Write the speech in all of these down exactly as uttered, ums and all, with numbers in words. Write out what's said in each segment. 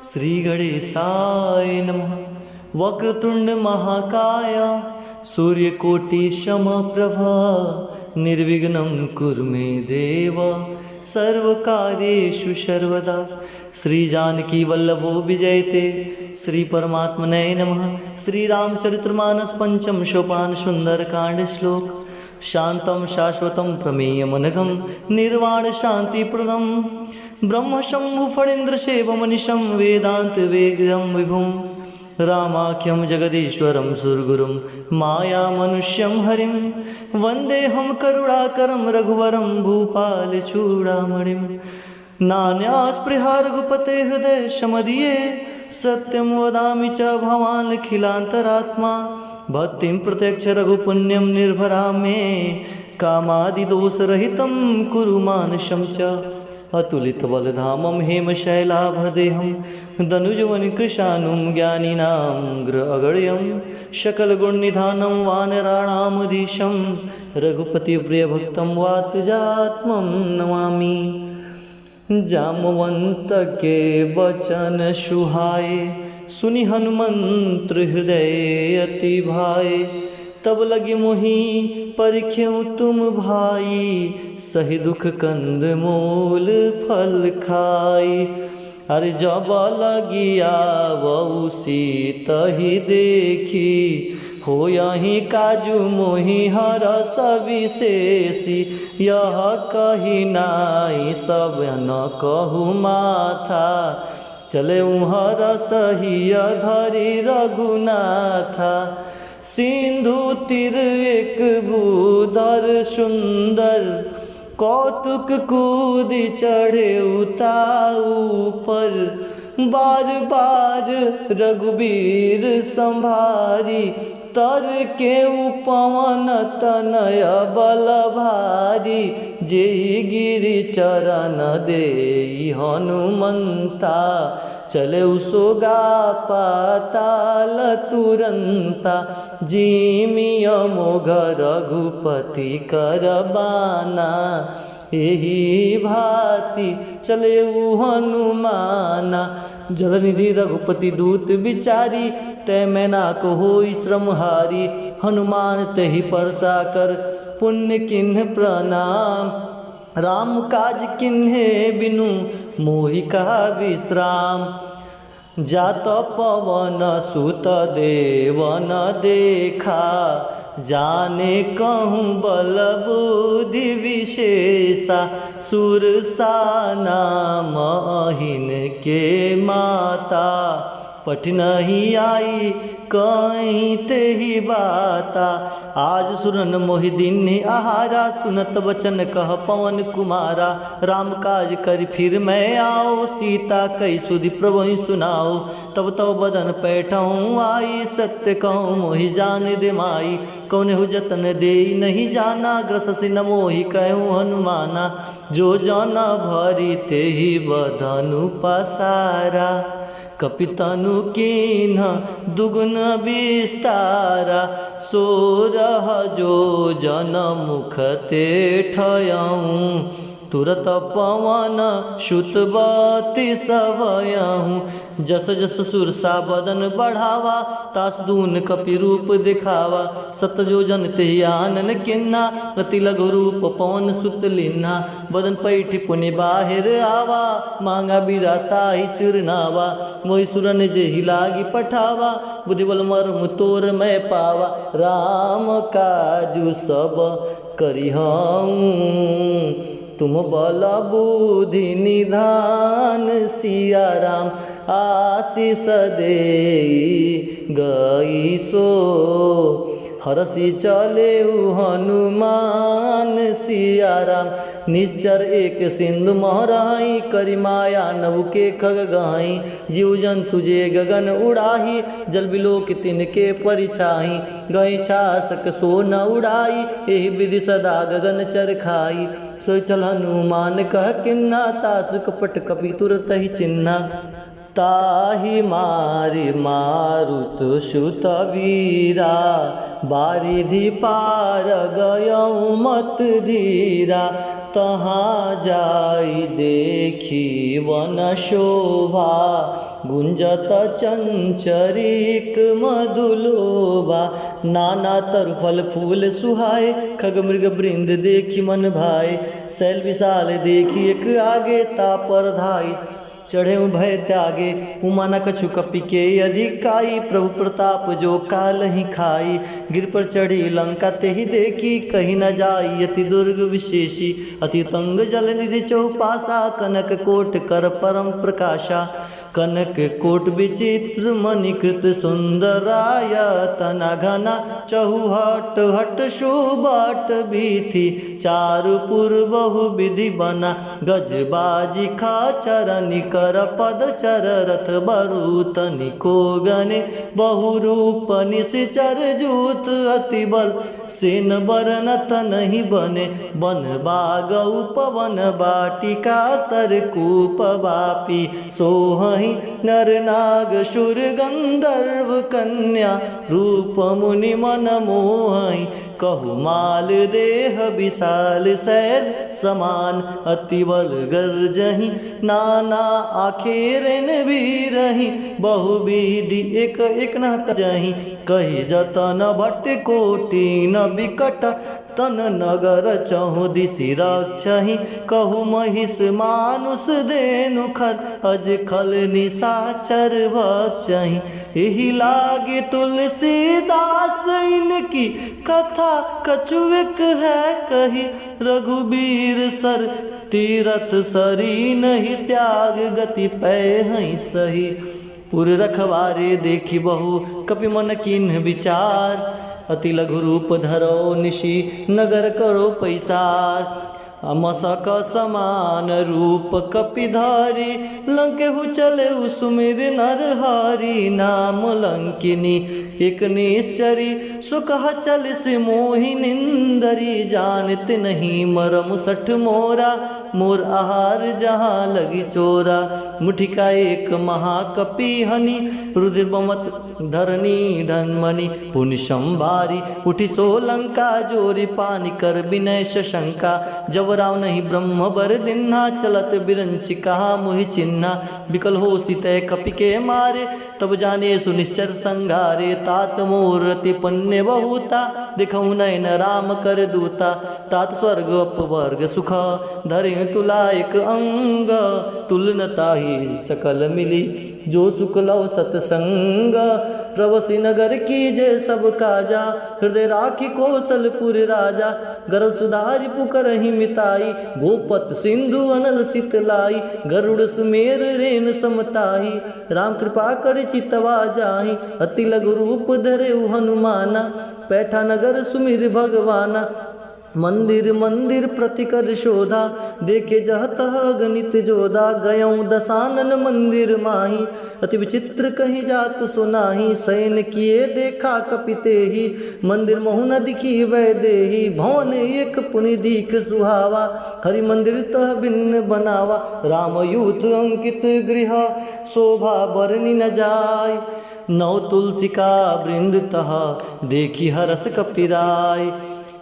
श्री गणेशाय नमः। वक्रतुंड महाकाय सूर्यकोटि समप्रभ निर्विघ्नं कुरु मे देव सर्वकार्येषु सर्वदा। श्री जानकी वल्लभो विजयते श्री परमात्मने नमः। श्री रामचरितमानस पंचम सोपान सुंदरकांड श्लोक। शांतं शाश्वतं प्रमेयमनघं निर्वाण शांतिप्रदं ब्रह्म शंभु फणींद्र सेवमनिशं वेदांत वेदं विभुं रामाख्यं जगदीश्वरं सुरगुरुं मायामनुष्यं हरिं वंदेऽहं करुणाकरं रघुवरं भूपालचूड़ामणिं। नान्यास्पृहा रघुपते हृदय समदिये सत्यं वदामि च भवानखिलांतरात्मा। भक्तिं प्रत्यक्ष रघुपुण्यं निर्भरा मे कामादिदोषरहितं कुरु मानसं च। अतुलित बलधामं हेम शैलाभ देहं दनुजवन कृशानुं ज्ञानिनां ग्र अगण्यं सकल गुण निधानं वानराणामधीशं रघुपति प्रिय भक्तं वातजात्मं नमामि। जामवंत के बचन सुहाए, सुनि हनुमंत हृदय अति भाए। तब लगी मोहि परिखेउ तुम भाई, सहि दुख कंद मूल फल खाई। अरे जब लगी आवउ सीतहि देखी, होयहि काजु मोहि हरस विशेषी। यह कहि नाई सब न कहु माथा, चलेउ हरस हिय धरि रघुनाथा। सिंधु तीर एक भूधर सुंदर, कौतुक कूदि चढ़ेउ ता ऊपर। बार बार रघुबीर संभारी, तरिकेउ पवन तनय बल भारी। जेहि गिरि चरन देई हनुमंता, चलेउ सोगा पाताल तुरंता। जिमि अमोघ रघुपति कर बाना, एहि भाँति चलेउ हनुमाना। जलनिधि रघुपति दूत बिचारी, तै मैनाक होई श्रमहारी। हनुमान तेहि परसा कर पुनि कीन्ह प्रणाम। राम काज कीन्हे बिनु मोहि कहा विश्राम। जात पवन सुत देवन देखा, जाने कहूँ बल बुद्धि विशेषा। सुरसा नाम अहिन के माता, पठिनहि आई कहीं तेहि बाता। आज सुरन मोहि दीन्हि आहारा, सुनत बचन कह पवन कुमारा। राम काज करि फिर मैं आओ, सीता कहि सुधि प्रभुहि सुनाओ। तब तव बदन पैठउँ आई, सत्य कहउँ मोहि जानि दे माई। कौनहु जतन देई नहीं जाना, ग्रससि न मोहि कहउँ हनुमाना। जो जन भरि तेहि बदनु पसारा, कपि तनु कीन्ह दुगुन बिस्तारा। सोरह जो जन मुख ते ठयउँ, तुरत पवन सुत बति सवयउँ। जस जस सुरसा बदन बढ़ावा, तास दून कपि रूप देखावा। सत जो जन तेहि आनन कीन्हा, रति लघु रूप पवन सुत लीन्हा। बदन पैठि पुनि बाहिर आवा, माँगा बिदा ताहि सिर नावा। मोहि सुरन जेहि लागि पठावा, बुद्धि बल मर्म तोर मैं पावा। राम काजु सब करिहउँ, तुम बल बुद्धि निधान सिया राम। आशीष देई गई सो, हरषि चलेउ हनुमान सिया राम। निश्चर एक सिंधु मह रहई, करि माया नव के खग गहई। जीव जंतु जे गगन उड़ाही, जल बिलोक तिनके परिछाही। गई छासक सो न उड़ाई, एहि विधि सदा गगन चर खाई। सोई चल हनुमान कह कीन्हा, तासु कपट कपि तुरतहि चीन्हा। ताहि मारि मारुत सुत वीरा, बारिधि पार गयउँ मत धीरा। तहाँ जाई देखी वन शोभा, गुंजत चंचरीक मधुलोभा। नाना तरु फल फूल सुहाए, खग मृग वृंद देखी मन भाए। सैल विशाल देखी एक आगे, तापर धाई चढ़े भय त्यागे। उमा न कछु कपि के अधिक काई, प्रभु प्रताप जो कालहि खाई। गिरि पर चढ़ी लंका तेहि देखी, कहि न जाई अति दुर्ग विशेषी। अति तंग जल निधि चौपासा, कनक कोट कर परम प्रकाशा। कनक कोट विचित्र मणि कृत सुंदरायतना घना। चहुहट हट सुबट बीथी, चारु पुर बहु विधि बना। गज बाजि खच्चर निकर पद चर रथ बरूथ निको गने। बहु रूप निसिचर जूथ अति बल, सेन बरनत नहीं बने। वन बाग उपवन बाटिका सरकूप बापी। सोहहि नर नाग सुर गंधर्व कन्या, रूप मुनि मन मोहहि। कहु माल देह विशाल सैल समान, अति बल गर्जहि नाना आखेरन भीरहि। बहु विधि एक एक न तजहि, कहि जतन भट कोटि न विकट। तन नगर चहुदिसि रक्षहि, कहु महिष मानुष धेनु खर, अज खल निसाचर भक्षहि। एहि लागि तुलसीदास इनकी कथा कछुएक है कही। रघुबीर सर तीरथ सरी नहीं, त्याग गति पैहइ सही। पुर रखवारे देखि बहु कपि मन कीन्ह विचार, अति लघु रूप धरौ निशि नगर करौ पैसार। मसक समान रूप कपि धारी, लंकेहु चलेउ सुमिरि नर हारी। नाम लंकिनी एक निश्चरी, सो कह चलिसि मोहि निंदरी। जानत नहीं मरम सठ मोरा, मोर आहार जहाँ लगि चोरा। मुठिका एक महाकपि हनि, रुधिर बमत धरनी ढनमनि। पुनि संभारि उठि सो लंका, जोरि पानि कर बिनय सशंका। जब रावनहिं ब्रह्म बर दिन्हा, चलत बिरंचि कहा मोहि चिन्हा। बिकल होसि तै कपि के मारे, तब जानेसु निश्चर संघारे। तात मोर रति पुण्य बहुता, देखउ नयन राम कर दूता। तात स्वर्ग अपवर्ग सुख, धरे तुला एक अंग। तुल न ताहि सकल मिली, जो सुख लव सतसंग। प्रवसि नगर कीजे सब काजा, हृदय राखि कोसलपुर राजा। गरल सुधा रिपु करहिं मिताई, गोपत सिंधु अनल सित लाई। गरुड़ सुमेर रेन सम ताही, राम कृपा करि चितवा जाहि। अति लघु रूप धरेउ हनुमाना, पैठा नगर सुमिरि भगवाना। मंदिर मंदिर प्रति कर शोधा, देखे जह तह अगणित जोधा। गयउँ दसानन मंदिर माही, अति विचित्र कहीं जात सुनाही। सयन किए देखा कपि तेही, मंदिर महु न दिखी वैदेही। भवन एक पुनि दीख सुहावा, हरि मंदिर तह बिन बनावा। राम यूथ अंकित गृह, शोभा बरनि न जाय। नव तुलसिका वृंद तह, देखि हरस कपि राय।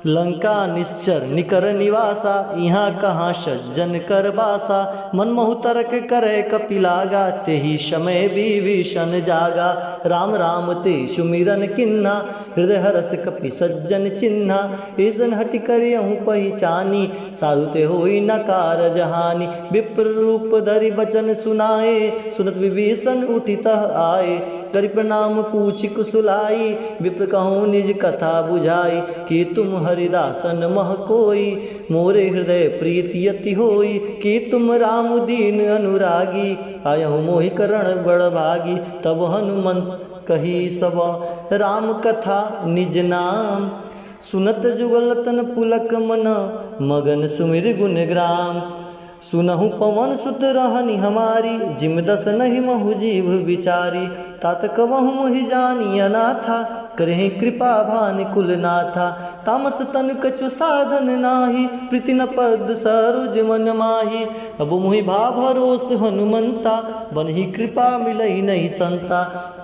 लंका निश्चर निकर निवासा, इहाँ कहाँ सज्जन कर बासा। मन महु तरक करै कपि लागा, तेहि समय विभीषण जागा। राम राम ते सुमिरन किन्हा, हृदय हरस कपि सज्जन चिन्हा। ईसन हटि करियहु पहिचानी, साधु ते होई न कारज हानि। विप्र रूप धरि बचन सुनाए, सुनत विभीषण उठि तह आए। करि प्रणाम पूछि कुसुलाइ, विप्र कहउँ निज कथा बुझाइ। कि तुम हरिदासन मह कोई, मोरे हृदय प्रीति अति होई। कि तुम राम दीन अनुरागी, आयहु मोहि करण बड़ भागी। तब हनुमंत कही सब राम कथा निज नाम, सुनत जुगल तन पुलक मन, मगन सुमिरि गुन ग्राम। सुनहु पवन सुत रहनि हमारी, जिम दस नहीं महु जीव बिचारी। तात कबहु मोहि जानी अनाथा, करहिं कृपा भान कुल नाथा। तामस तन कछु साधन नाही, प्रीति न पद सरोज मन माही। अब मोहि भा भरोस हनुमंता, बनहि कृपा मिलहि नहीं संता।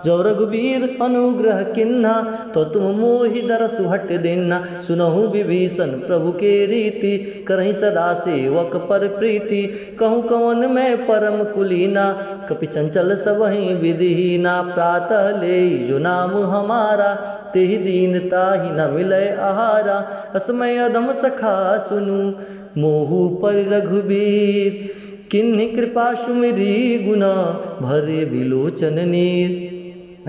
जो रघुबीर अनुग्रह किन्हा, तो तुम मोहि दरसु हठ दिन्हा। सुनहु विभीषण प्रभु के रीति, करहिं सदा सेवक पर प्रीति। कहूँ कवन मैं परम कुलीना, कपि चंचल सबहिं विधिहीना। प्रातः लेइ जो नाम हमारा, तेहि दीन ताहि न मिलै आहारा। असमय अधम सखा सुनु मोहु परि रघुबीर, किन्हि कृपा सुमिरी गुना भरे विलोचन नीर।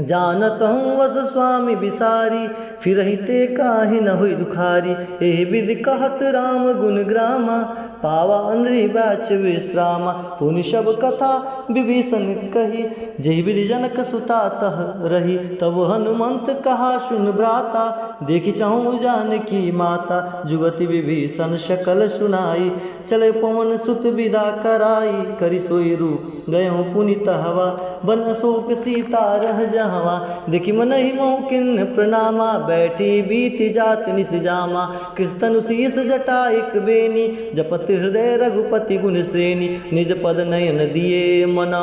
जानत हूँ वस स्वामी बिसारी, फिरहिं ते काहे न हुइ दुखारी। एहि विधि कहत राम गुन ग्रामा, पावा अनरी बाच विश्रामा। पुनि सब कथा विभीषण कही, जेहि विधि जनक सुता तह रही। तब हनुमंत कहा सुन भ्राता, देखि चहु जानकी माता। जुगति विभीषण सकल सुनाई, चले पवन सुत बिदा कराई। करि सोइ रूप गयउ पुनि तहवा, बन अशोक सीता रह जहवा। देखि मनहि मोहु किन्ह प्रणामा, बैठी बीति जात निसि जामा। कृष तनु सीस जटा इक बेनी, जपत हृदय रघुपति गुन श्रेणी। निज पद नयन दिए मना,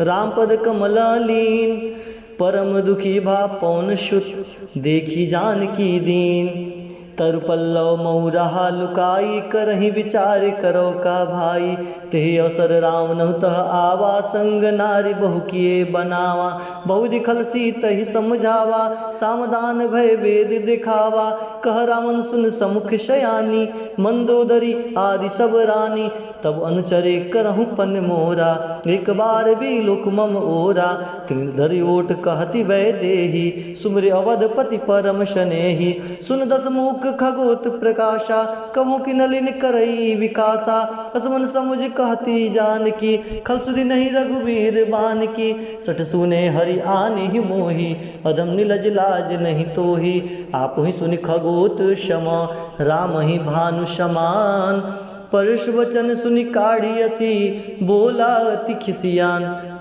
राम पद कमल लीन। परम दुखी भा पवन सुत, देखि जानकी दीन। तरु पल्लव मऊ रहा लुकाई, करहिं विचार करौ का भाई। तेहि अवसर रावनहु तह आवा, संग नारि बहु किए बनावा। बहु विधि खल सीतहि समुझावा, सामदान भय वेद देखावा। कह रावन सुन समुख सयानी, मंदोदरी आदि सब रानी। तब अनुचरे करहु पन मोरा, एक बार भी लोक मम ओरा। तृण धरि ओट कहति वैदेही, सुमिरि अवधपति परम सनेही। सुन दस मुख खगोत प्रकाशा, कबहुँ किन्ह लिन करई विकासा। अस मन समुझ कहति जानकी, खल सुधि नहीं रघुबीर बानकी। सठ सुने हरि आनि ही मोही, अधम निलज लाज नहीं तोही। आपहि सुनि खगोत सम, रामहि भानु समान। परस वचन सुनि काढ़ि असि, बोला अति खिसियान।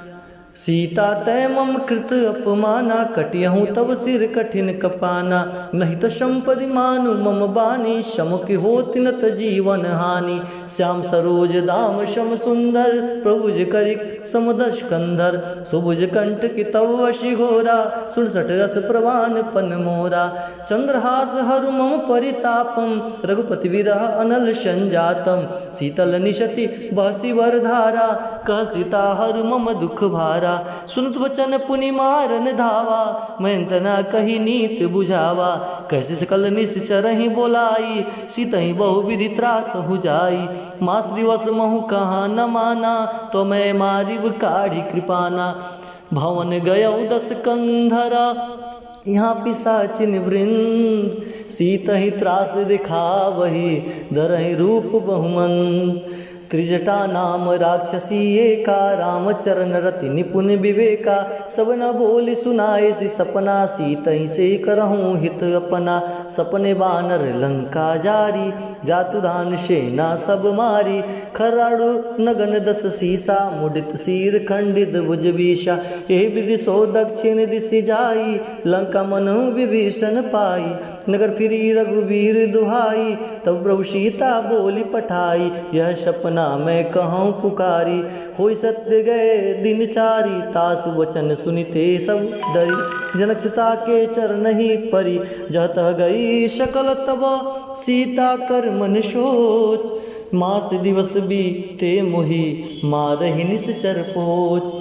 सीता तै मम कृत अपमाना, कटियहु तब सिर कठिन कपाना। नहीं त संपदि मानु मम बानी, समुखि होत न त जीवन हानि। श्याम सरोज दाम सम सुंदर, प्रभु जे करि सम दस कंधर। सुभुज कंठ कि तव वशि घोरा, सुन सठ रस प्रवान पन मोरा। चंद्रहास हरु मम परितापम, रघुपति विरह अनल संजातम। शीतल निशति बहसि वर धारा, कह सीता हरु मम दुख भारा। सुनत वचन पुनि मारन धावा, मयंत ना कहि नीत बुझावा। कहसि सकल निशिचरहि बोलाई, सीतहि बहु विधि त्रासहु जाई। मास दिवस महु कहा न माना, तो मैं मारिब काढ़ि कृपाना। भवन गयउ दस कंधरा, इहाँ पिशाचिन वृंद। सीतहि त्रास दिखावहि, धरहि रूप बहुमंद। त्रिजटा नाम राक्षसी एका, रामचरण रति निपुन विवेका। सब न बोलि सुनाइसि सपना, सीतहि से करहु हित अपना। सपने बानर लंका जारी, जातु धान सेना सब मारी। खराड़ु नगन दस सीसा, मुडित शीर खंडित भुज बीसा। एहि विधि सो दक्षिण दिसि जाई, लंका मनहु विभीषण पाई। नगर फिरी रघुबीर दुहाई, तब प्रभु सीता बोलि पठाई। यह सपना मैं कहउँ पुकारी, होइ सत्य गए दिन चारी। तासु वचन सुनि ते सब डरी, जनक सुता के चरणहि परी। जह तह गई सकल तब सीता कर मन सोच, मास दिवस बीते मोहि मारहि निशिचर पोच।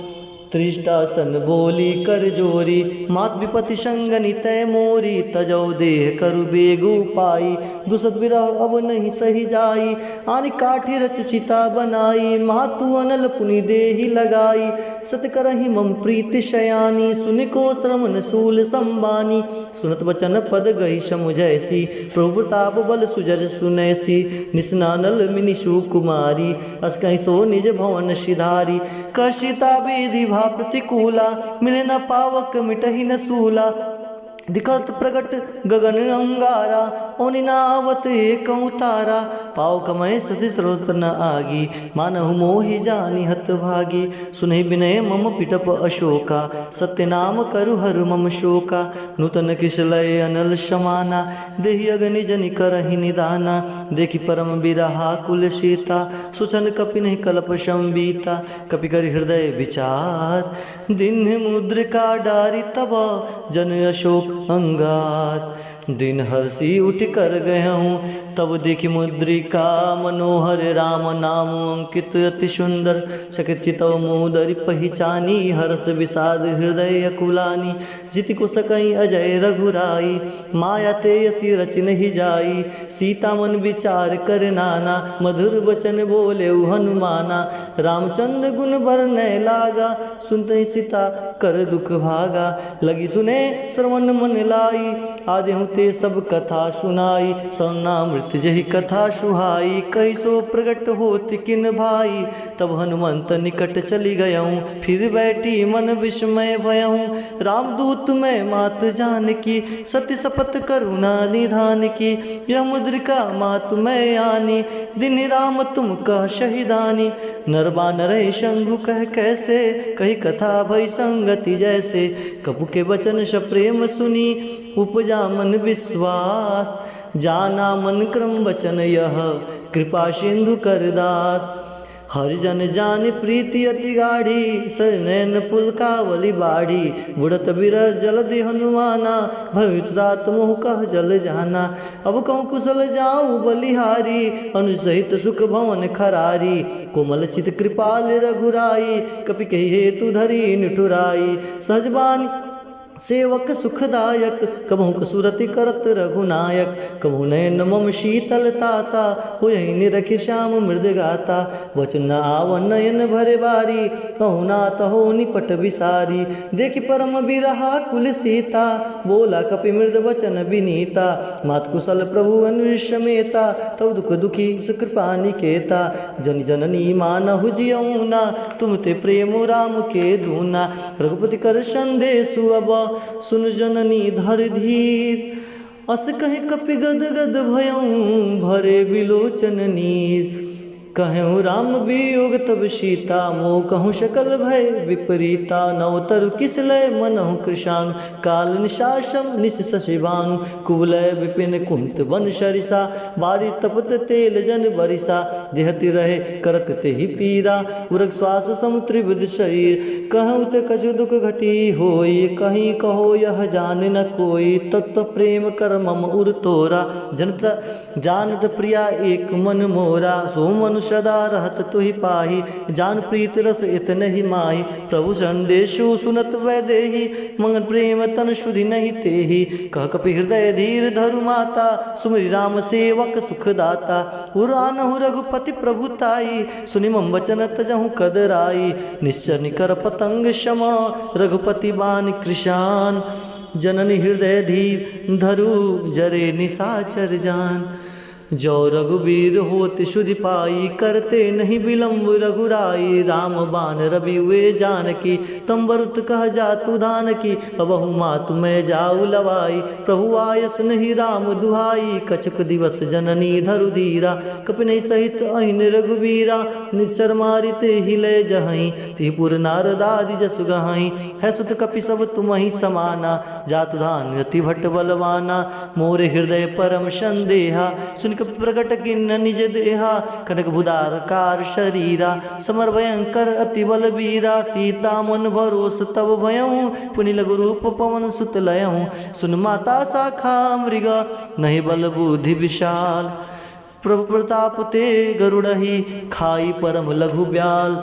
त्रिजटा सन बोली कर जोरी, मात विपति संग नितय मोरी। तजौ देह करु बेगु पाई, दुसत विरह अब नहीं सहि जाई। आनि काठी रचु चिता बनाई, मातु अनल पुनि देहि लगाई। सत करहि मम प्रीति सयानी, सुनि को श्रवण सूल संबानी। सुनत वचन पद गहि समुझैसी, प्रभु प्रताप बल सुजर सुनैसी। निसनानल मिनि सुकुमारी, अस कहि सो निज भवन सिधारी। कह सीता विधि भा प्रतिकूला, मिले न पावक मिटहि न सूला। दिखत प्रगट गगन अंगारा, ओनि नावत एकउ तारा, पाव कमय शशि स्रोत न आगी। मानहु मोहि जानि हत भागी, सुनहि बिनय मम पिटप अशोका। सत्य नाम करु हरु मम शोका, नूतन कृष लय अनल समाना। देहि अगनि जनि करहि निदाना, देखि परम बिरहाकुल सीता। सुछन कपि नहि कलप संबीता, कपि करि हृदय बिचार। दिन्हि मुद्रिका डारि तब जन अशोक अंगार। दिन हरषि उठि कर गयहु, तब देखि मुद्रिका मनोहर। राम नाम अंकित अति सुंदर, सकित चितव मोदरि पहिचानी। हरष बिसाद हृदय अकुलानी, जितिकु सकहि अजय रघुराई। माया तेयसि रचि नहि जाई, सीता मन बिचार कर नाना। मधुर बचन बोलेउ हनुमाना, रामचंद्र गुन बरनय लागा। सुनतहि सीता कर दुख भागा, लगि सुने श्रवण मन लाई। आदेहु ते सब कथा सुनाई, सरनामृत जेहि कथा सुहाई। कहि सो प्रगट होत किन भाई, तब हनुमंत निकट चलि गयहु। फिर बैठी मन बिस्मय भयहु, रामदूत मय मात जानकी। सति सपत करुणा निधानकी, यह मुद्रिका मातु मय आनी। दिन्हि राम तुम कह सहिदानी, नर बानरहि संगु कह कैसे। कहि कथा भई संगति जैसे, कपु के बचन सप्रेम सुनी। उपजा मन बिस्वास, जाना मन क्रम बचन यह, कृपा सिंधु कर दास। हरिजन जानि प्रीति अति गाढ़ी, सरिनयन पुलकावली बाढ़ी। बुड़त बिरह जलधि हनुमाना, भयउ तात मोहु कह जल जाना। अब कहु कुसल जाउ बलिहारी, अनुज सहित सुख भवन खरारी। कोमल चित कृपाल रघुराई, कपि कहि हेतु धरी निठुराई। सहज बानी सेवक सुखदायक, कबहुँक सुरति करत रघुनायक। कबहुँ नयन मम शीतल ताता, होयहि निरखि श्याम मृद गाता। वचन न आवन नयन भरे बारी, कहु नाथ हो निपट बिसारी। देखि परम बिरहाकुल सीता, बोला कपि मृद वचन बिनीता। मात कुसल प्रभु अनुज समेता, तब दुख दुखी सुकृपा निकेता। जनि जननी मानहु जियउना, तुम ते प्रेम राम के दूना। रघुपति कर संदेसु अब, सुन जननी धर धीर। अस कहि कपि गद गद भयउँ, भरे बिलोचन नीर। कहेउ राम बियोग तब सीता, मोह कहु सकल भय विपरीता। नव तरु किस लय मनहु कृशानु, काल निसासम निस ससि भानु। कुवलय विपिन कुंत बन सरिसा, बारी तपत तेल जन बरिसा। जेहति रहे करत तेहि पीरा, उरग श्वास सम त्रिविध शरीर। कहउँ ते कछु दुख घटी होई, कहीं कहो यह जान न कोई। तत्व प्रेम कर मम उर तोरा, जनत जानत प्रिया एक मन मोरा। सो मनु सदा रहत तुहि पाही, जान प्रीत रस इतनहि माही। प्रभु संदेसु सुनत वैदेही, मंगन प्रेम तन सुधि नहि तेही। कह कपि हृदय धीर धरु माता, सुमिरि राम सेवक सुखदाता। उर आनहु रघुपति प्रभु ताई, सुनि मम वचन तजहु कदराई। निश्चर निकर पतंग सम, रघुपति बान कृशान। जननी हृदय धीर धरु, जरे निसाचर जान। जो रघुबीर होत सुधि पाई, करते नहीं बिलम्ब रघुराई। राम बान रवि हुए जानकी, तम बरुत कह जातु धानकी। अबहु मातु मय जाउ लवाई, प्रभु आय सुनहि राम दुहाई। कछुक दिवस जननी धरु धीरा, कपि नहीं सहित अहिन रघुबीरा। निश्चर मारि तेहि लय जहई, तिहि पुर नारद आदि जसु गहई। है सुत कपि सब तुमहि समाना, जातु धान अति भट बलवाना। मोरे हृदय परम संदेहा, सुनिक प्रगट किन्न निज देहा। कनक भुदार कार सरीरा, समर भयंकर अति बल बीरा। सीता मन भरोस तब भयहु, पुनि लघु रूप पवन सुत लयहु। सुन माता शाखा मृग, नहीं बल बुद्धि विशाल। प्रभु प्रताप ते गरुड़हि, खाई परम लघु ब्याल।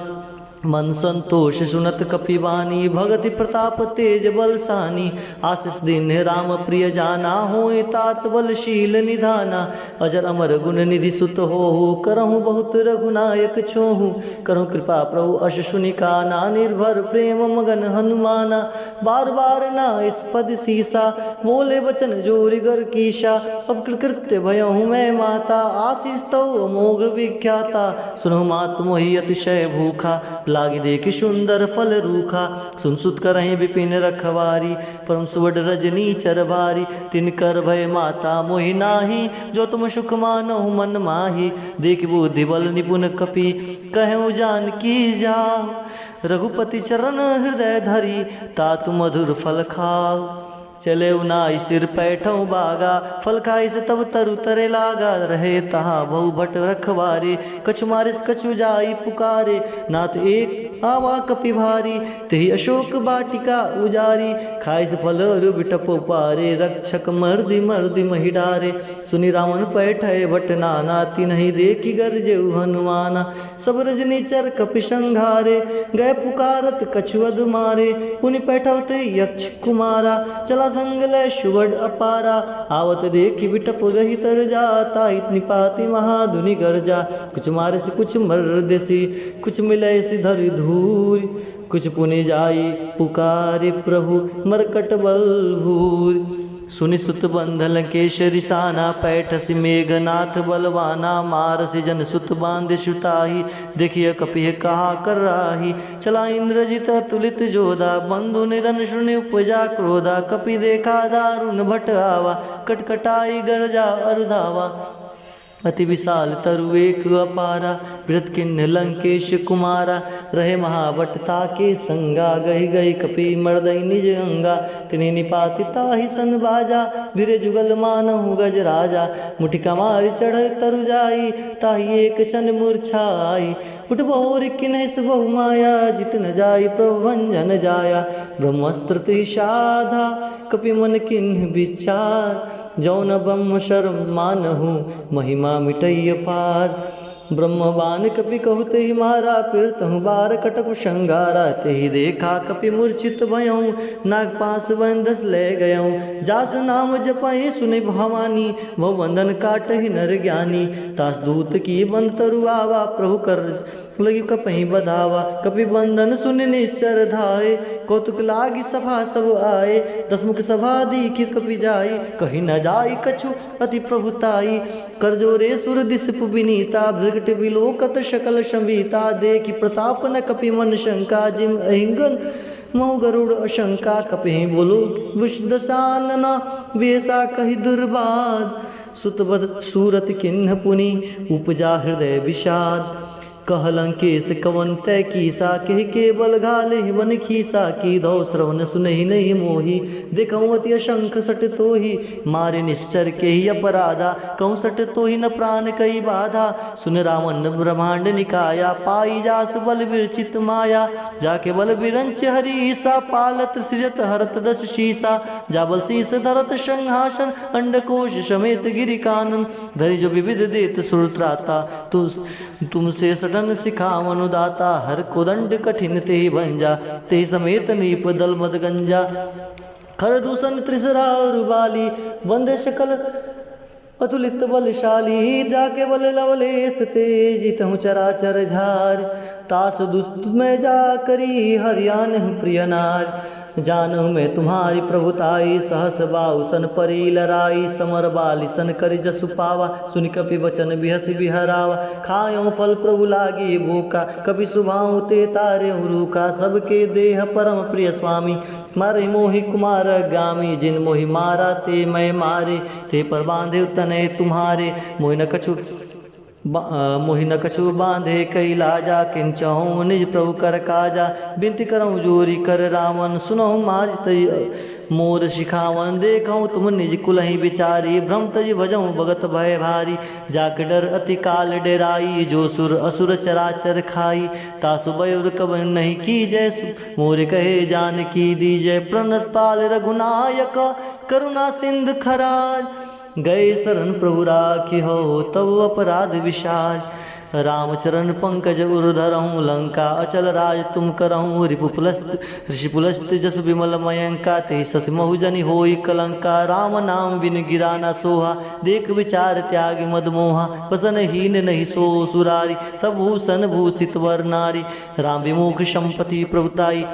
मन संतोष सुनत कपि बानी, भगति प्रताप तेज बल सानी। आशीष दीन्ह राम प्रिय जाना, होई तात बल शील निधाना। अजर अमर गुण निधि सुत होहु, करहु बहुत रघुनायक छोहु। करहु कृपा प्रभु अस सुनि काना, निर्भर प्रेम मगन हनुमाना। बार बार नाइस पद सीसा, बोले वचन जोरि गर कीसा। अब कृतकृत्य भयहु मय माता, आशीष तव अमोघ विख्याता। सुनहु मातु मोहि अतिशय भूखा, लागी देखि सुंदर फल रूखा, सुन सुत करहिं बिपिन रखवारी। परम सुवड रजनी चर बारी, तिनकर भय माता मोहि नाही, जो तुम सुख मानहु मन माही। देखि बुद्धि बल निपुन कपि, कहेउ जानकी जाउ। रघुपति चरण हृदय धरी, तात मधुर फल खाउ। चले उनाई सिर पैठउ बागा, फल खाइस तब तरु तरे लागा। रहे तहाँ बहु भट रखवारे, कछु मारिस कछु जाई पुकारे। नाथ एक आवा कपि भारी, तेहि अशोक बाटिका उजारी। खाइस फल अरु बिटप उपारे, रक्षक मर्दि मर्दि महि डारे। सुनि रावण पैठय भट नाना, तिनहि देखि गरजेउ हनुमाना। सब रजनी चर कपि संघारे, गए पुकारत कछु अदु मारे। पुनि पैठव ते यक्ष कुमारा, चला संग लय सुवड अपारा। आवत देखि बिटप गहि तर जा, ताहि निपाति महाधुनि गरजा। कुछ मारिस कुछ मरदिस, कुछ मिलइस धरि धूरि। कुछ पुनि जाई पुकारि प्रभु मरकट बल भूरि। सुनि सुत बंध लंकेश रिसाना, पैठसि मेघनाथ बलवाना। मारसि जन सुत बांधि सुताही, देखिय कपिह कहा कर राही। चला इंद्रजित अतुलित जोधा, बंधु निधन सुनि उपजा क्रोधा। कपि देखा दारुन भट आवा, कटकटाई गरजा अरु धावा। अति विशाल तरु एक अपारा, बिरथ किन्ह लंकेश कुमारा। रहे महाभट ताके संगा, गहि गहि कपि मरदइ निज अंगा। तिन्हि निपाति ताहि सन बाजा, भिरे जुगल मानहु गज राजा। मुठिका मारि चढ़इ तरु जाई, ताहि एक छन मूर्छा आई। उठ बहुरि किन्हस बहु माया, जित न जाई प्रभु भंजन जाया। ब्रह्मास्त्र तिहि साधा, कपि मन किन्ह विचार। जौन ब्रह्म शर मानहु, महिमा मिटइ अपार। ब्रह्म बान कपि कहु तेहि मारा, पिरतहु बार कटकु संगारा। तेहि देखा कपि मूर्छित भयउ, नाग पास बंधस लै गयउ। जास नाम जपइ सुनि भवानी, भव बंधन काटहि नर ज्ञानी। तास दूत की बंध तरु आवा, प्रभु कर लगी कपहि बधावा। कपि बंधन सुनि निश्चर धाए, कौतुक लागि सभा सब आए। दसमुख सभा दीखि कपि जाई, कहि न जाई कछु अति प्रभुताई। कर जोरे सुर दिसपु बिनीता, भृगट बिलोकत सकल संभीता। देखि प्रताप न कपि मन शंका, जिम अहिंगन महु गरुड़ अशंका। कपिहि बोलो विष दशानना, बेसा कहि दुर्बाध। सुत बद सूरत किन्ह पुनि, उपजा हृदय विषाद। कह लंकेश कवन तै कीसा, कहि केवल घाले वन खीसा। कीधौ श्रवण सुनहि नहीं मोही, देखहु अति असंख सट तोही। मारि निश्चर केहि अपराधा, कहूँ सट तोहि न प्रान कइ बाधा। सुन रावण ब्रह्मांड निकाया, पाई जासु बल विरचित माया। जाके बल विरंच हरि ईसा, पालत सृजत हरत दस शीसा। जा बल शीस धरत संहासन, अंडकोश समेत गिरि कानन। धरि जो विविध देत सुर त्राता, तु तुमसे सडन सिखावनु दाता। हर कोदंड कठिन तेहि भंजा, तेहि समेत नीप दल मद गंजा। खर दूषण त्रिसरा अरु बाली, बंधे सकल अतुलित बलशाली। जाके बल लवलेस तेज, जितहु चराचर झार। तास दुष्ट में जा करी, हरियानहु प्रिय नार। जानहु मैं तुम्हारी प्रभुताई, सहस बाहु सन परी लराई। समर बालि सन करि जसु पावा, सुनि कपि वचन बिहसि बिहरावा। खायउ फल प्रभु लागी भूखा, कपि सुभाउ ते तारेउ रूखा। सबके देह परम प्रिय स्वामी, मारहि मोहि कुमार गामी। जिन मोहि मारा ते मैं मारे, ते पर बांधे तनय तुम्हारे। मोहि न कछु बा-, अ, मोहि न कछु बांधे कइ लाजा, किंचहु निज प्रभु कर काजा। बिनती करहु जोरि कर रावण, सुनहु मारि तज मोर सिखावन। देखहु तुम निज कुलहि बिचारी, भ्रम तजि भजहु भगत भय भारी। जाके डर अति काल डेराई, जो सुर असुर चराचर खाई। तासु बयुर कवन नहीं कीजै, सु-, मोर कहे जानकी दीजै। प्रणत पाल रघुनायक, करुणा सिंधु खराज। गए शरण प्रभु राखिहौ, तव अपराध विसार। राम चरण पंकज उर धरहु, लंका अचल राज तुम करहु। रिपु पुलस्त, ऋषि पुलस्त जसु विमल मयंका, तेहि ससि महु जनि होई कलंका। राम नाम बिनु गिरा न सोहा, देख विचार त्यागि मद मोहा। वसन हीन नहीं सो सुरारी, सब भूषण भूषित वर नारी। राम विमुख संपति प्रभुताई,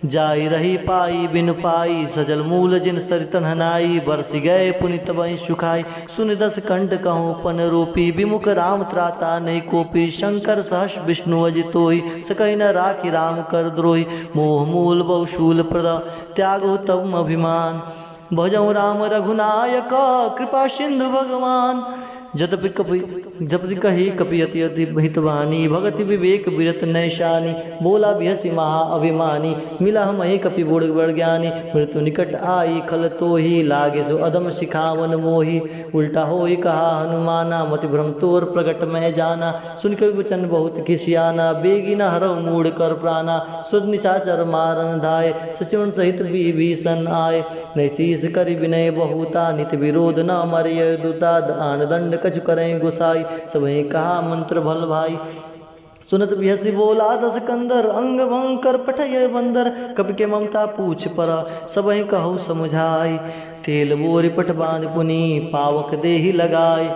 जाई रही पाई बिनु पाई, सजल मूल जिन सरित नहनाई। बरसि गए पुनि तबहिं सुखाई, सुनि दस कंठ कहूँ पन रूपी। विमुख राम त्राता नहीं कोपी, शंकर सहस विष्णु अजितोई। सकहि न राखि राम कर द्रोही, मोह मूल बहु शूल प्रद, त्यागहु तब अभिमान। भजहु राम रघुनायक, कृपा सिंधु भगवान। जतपि कपि, जपति कही कपि अति अति हितवानी, भगति विवेक विरत नैशानी। बोला बिहसि महा अभिमानी, मिला हमहि कपि बड़ बड़ ज्ञानी। मृत्यु निकट आई खल तोही, लागे सो अधम सिखावन मोही। उल्टा होई कहा हनुमाना, मति भ्रम तोर प्रगट महि जाना। सुनि कपि वचन बहुत खिसियाना, बेगी न हरहु मूढ़ कर प्राना। सुत निशाचर मारन धाय, सचिवन सहित विभीषण आय। नहीं शीस करि विनय बहुता, नित विरोध न मरिय दूता। दान दंड कछु करहिं गोसाई, सबहिं कहा मंत्र भल भाई। सुनत बिहसि बोला दस कंदर, अंग भंग कर पठय बंदर। कपि के ममता पूछ पर, सबहिं कहु समुझाई। तेल बोरि पट बाँधि पुनि, पावक देहि लगाई।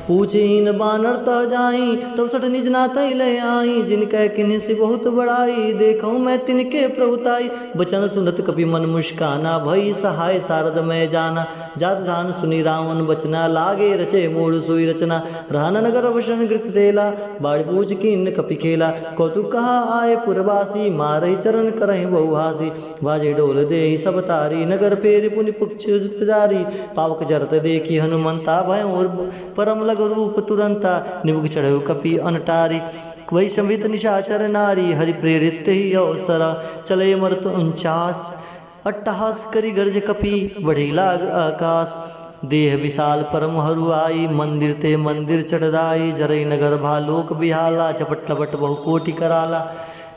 पूछिन बानर तह जाई, तब सठ निज नाथहि लय आई। जिन कह किन्हिसि बहुत बड़ाई, देखहु मैं तिनके प्रभुताई। बचन सुनत कपि मन मुस्काना, भई सहाय सारद मय जाना। जात ध्यान सुनि रावण बचना, लागे रचे मूढ़ सोई रचना। रहन नगर अवसन गृत तेला, बाढ़ पूछ किन कपि खेला। कौतुक कहा आए पुरवासी, मारहि चरण करहिं बहुहासी। बाजे डोल देहि सब तारी, नगर फेरि पुनि पक्ष पुजारी। पावक जरत देखि हनुमंता, भयउँ परम लघु रूप तुरंता। निमुख चढ़उ कपि अनटारी, वही संभित निशाचर नारी। हरि प्रेरित तेहि अवसर, चले मरत उनचास। अट्टहास करि गर्ज कपि, बढ़ि लाग आकास। देह विशाल परम हरुआई, मंदिर ते मंदिर चढ़ दाई। जरई नगर भा लोक बिहाला, झपट लपट बहु कोटि कराला।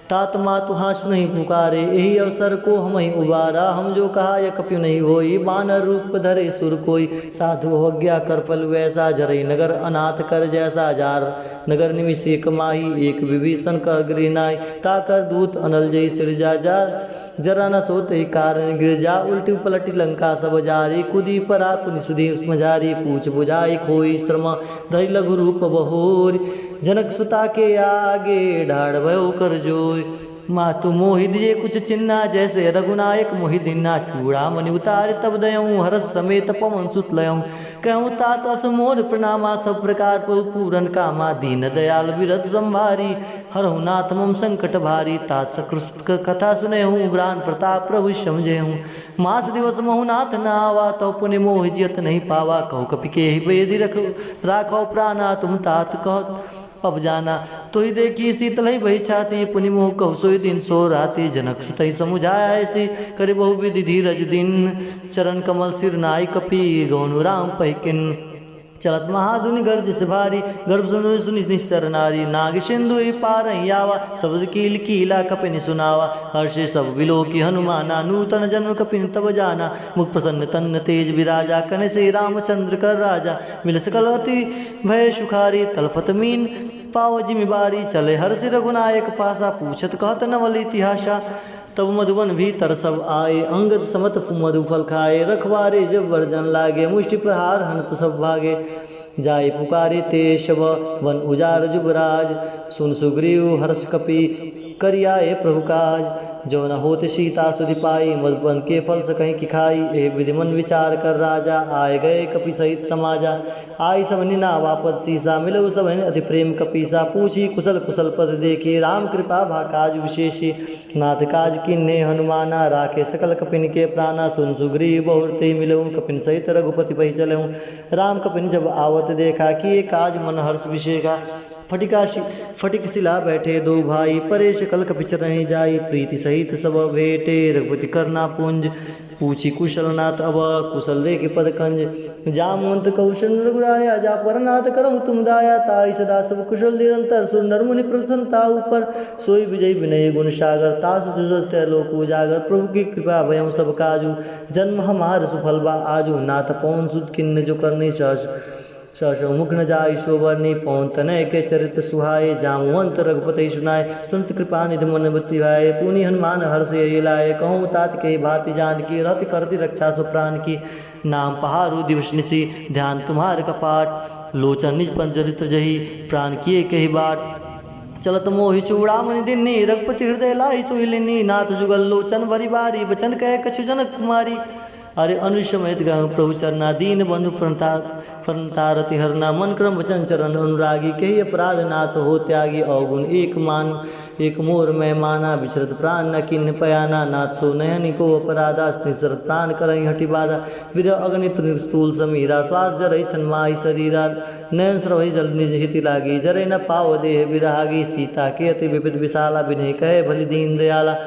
तात मातु हाँसुनहि पुकारे, एहि अवसर को हमहिं उबारा। हम जो कहा यह कपि नहीं होई, बानर रूप धरे सुर कोई। साधु हो आज्ञा कर फल वैसा, जरई नगर अनाथ कर जैसा। जार नगर निमिष एक माही, एक विभीषण कह गृह नाई। ता कर दूत अनल जई सिरजा, जार जरा न सोत ही कारण गिरजा। उलटि पलटि लंका सब जारी, कुदी परा पुनि सुधि मझारी। पूछ बुझाई खोई श्रम, धरि लघु रूप बहोरी। जनक सुता के आगे, ढाढ़ भयो कर जोरी। मातु मोहि दिए कुछ चिन्हा, जैसे रघुनायक मोहि दीन्हा। चूड़ामणि उतारि तब दयउँ, हरष समेत पवन सुत लयउँ। कहउँ तात अस मोर प्रणामा, सब प्रकार प्रभु पूरन कामा। दीन दयाल विरत संभारी, हरहु नाथ मम संकट भारी। तात सकृत क-, कथा सुनेहु, प्रान प्रताप प्रभु समझेहु। मास दिवस महु नाथ न आवा, तव पुनि मोहि जियत नहीं पावा। कहु कपि केहि बेधि रख-, राखव प्राना, तुम तात कहत अब जाना। तोहि देखि शीतलहि भई छाती, पुनि मोह कहु सोई दिन सो राती। जनक सुतहि समुझाया ऐसी, करि बहु विधि धीरज दीन। चरण कमल सिर नाई कपि, गौनु राम पहिकिन। चलत महाधुनि गर्जसि भारी, गर्भ सुनि सुनि निश्चर नारी। नाग सिंधु ही पारहि आवा, शब्द कील कीला कपिनि सुनावा। हर्षि सब विलोकि हनुमाना, नूतन जन्म कपिन तब जाना। मुख प्रसन्न तन तेज विराजा, कनसि रामचंद्र कर राजा। मिल सकल अति भय सुखारी, तलफत मीन पाव जिमि बारी। चले हर्षि रघुनायक पासा, पूछत कहत नवल इतिहासा। तब मधुवन भीतर सब आए, अंगद समत फु-, मधु फल खाए। रखवारे जब वर्जन लागे, मुष्टि प्रहार हनत सब भागे। जाए पुकारे ते सब वन उजार जुबराज, सुन सुग्रीव हर्ष कपि करि आए प्रभु काज। जो न होत सीता सुधि पाई, मधुवन के फल सकहि कि खाई। एह विधि मन विचार कर राजा, आए गए कपि सहित समाजा। आई सबहिं नावा पद सीसा, मिलउ सबहिं अति प्रेम कपीसा। पूछी कुशल कुशल पद देखी, राम कृपा भा काज विशेषी। नाथ काज कीन्हे हनुमाना, राखे सकल कपिन के प्राना। सुन सुग्रीव बहुरते मिलउँ, कपिन सहित रघुपति पहि चलउँ। राम कपिन जब आवत देखा, किए काज मन हर्ष विशेखा। फटिका शि-, फटिक शिला बैठे दो भाई, परे सकल कपि चरहि जाई। प्रीति सहित सब भेटे, रघुपति करना पुंज। पूछी कुशल नाथ अब, कुशल देखि पद कंज। जामवंत कहु सुन रघुराया, जा पर नाथ करहु तुम दाया। ताहि सदा सब कुशल निरंतर, सुर नर मुनि प्रसन्न ताहु पर। सोई विजई विनय गुण सागर, तासु जुजल त्रैलोक उजागर। प्रभु की कृपा भयउ सब काजु, जन्म हमार सुफल बा आजु। नाथ पवन सुत खिन्न जो करनी सहस, सहस मुख न जाई सो बरनी। पवन तनय के चरित सुहाए, जामवंत रघुपति सुनाए। सुनत कृपा निधि मन बति भाए, पुनि हनुमान हर्ष यहि लाए। कहउँ तात केहि भाँति जानकी, रहति करति रक्षा सो प्रान की। नाम पहारु दिवस निसि, ध्यान तुम्हार कपाट। लोचन निज पंजरि तजहि, प्रान किए केहि बाट। चलत मोहि चूड़ामणि दिन्नी, रघुपति हृदय लाइ सोइ लिन्नी। नाथ जुगल लोचन भरि बारी, बचन कहे कछु जनक कुमारी। अरे अनुज समेत गहु प्रभु चरना, दीन बंधु प्रणता-, प्रणतारति हरना। मन क्रम वचन चरण अनुरागी, केहि अपराध नाथ हो त्यागी। अवगुण एक मान एक मोर मैं माना, बिचरत प्राण न किन्न पयाना। नाथ सो नहिं अनेको अपराधा, निसरत प्राण करहिं हठि बाधा। विरह अग्नि त्रिशूल समीरा, श्वास जरहि छन माहि शरीरा। नयन स्रवहि जल निज हित लागी, जरे न पाव देह बिरागी। सीता केअति विविध विशाला, बिनहि कहे भली दीन दयाला।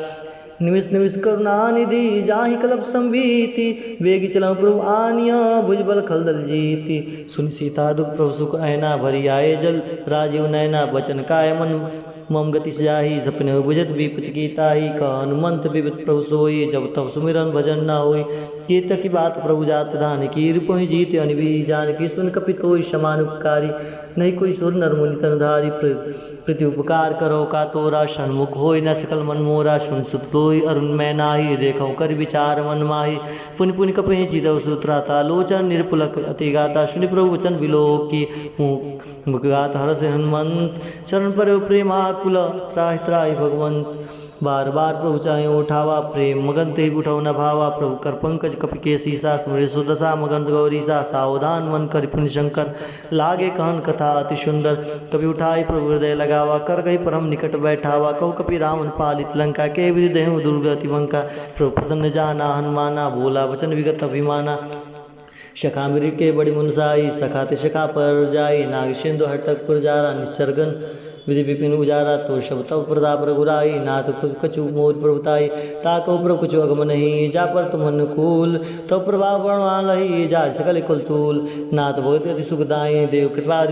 निमिष निमिष करुणा निधि, जाहि कल्प संभीति। वेगि चलहु प्रभु आनिया, भुजबल खलदल जीति। सुनि सीता दुख प्रभु सुख अयना, भरि आए जल राजीव नयना। बचन काय मन मम गति जाहि, सपनेहु बुझत विपति की ताहि। कह हनुमंत विविध प्रभु सोई, जब तब सुमिरन भजन न होई। केतकी बात प्रभु जात धान की, रूपहि जीति अनिवि जानकी। सुनि कपि तोहि समान उपकारी, नहीं कोई सुर नर मुनि तन धारी। प्र-, प्रीति उपकार करो का तोरा, सन्मुख होई न सकल मन मोरा। सुन सुत तोहि अरुण मैं नाही, देखहु करि विचार मन माही। पुनि पुनि कपहि चितहु सुत्राता, लोचन निरपुलक अति गाता। सुनि प्रभु वचन विलोकी, मुख मुखगात हरषि हनुमंत, चरण परेउ प्रेमाकुल, त्राहि त्राहि भगवंत। बार बार प्रभु चाहे उठावा, प्रेम मगन तेहि उठउ न भावा। प्रभु कर पंकज कपि के सीसा, सुमिरे सुदशा मगन गौरीसा। सावधान मन करि पुनि शंकर, लागे कहन कथा अति सुंदर। कपि उठाई प्रभु हृदय लगावा, कर गहि परम निकट बैठावा। कहु कपि रावण पालित लंका, केहि विधि देहु दुर्गति बंका। प्रभु प्रसन्न जाना हनुमाना, बोला वचन विगत अभिमाना। सखा मृग के बड़ी मनुसाई, सखा ते सखा पर जाई। नाग सिंधु हटक पुर जारा, निश्चर गन विधि विपिन उजारा। तो सब तव प्रताप रघुराई, नाथ कु-, कछु मोर प्रभुताई। ता कहु प्रभु कछु अगम नहीं, जा पर तुम अनुकूल। तव प्रभाव बड़वान लही, जा सकल कुल तूल। नाथ भगत अति सुखदाई, देव कृपा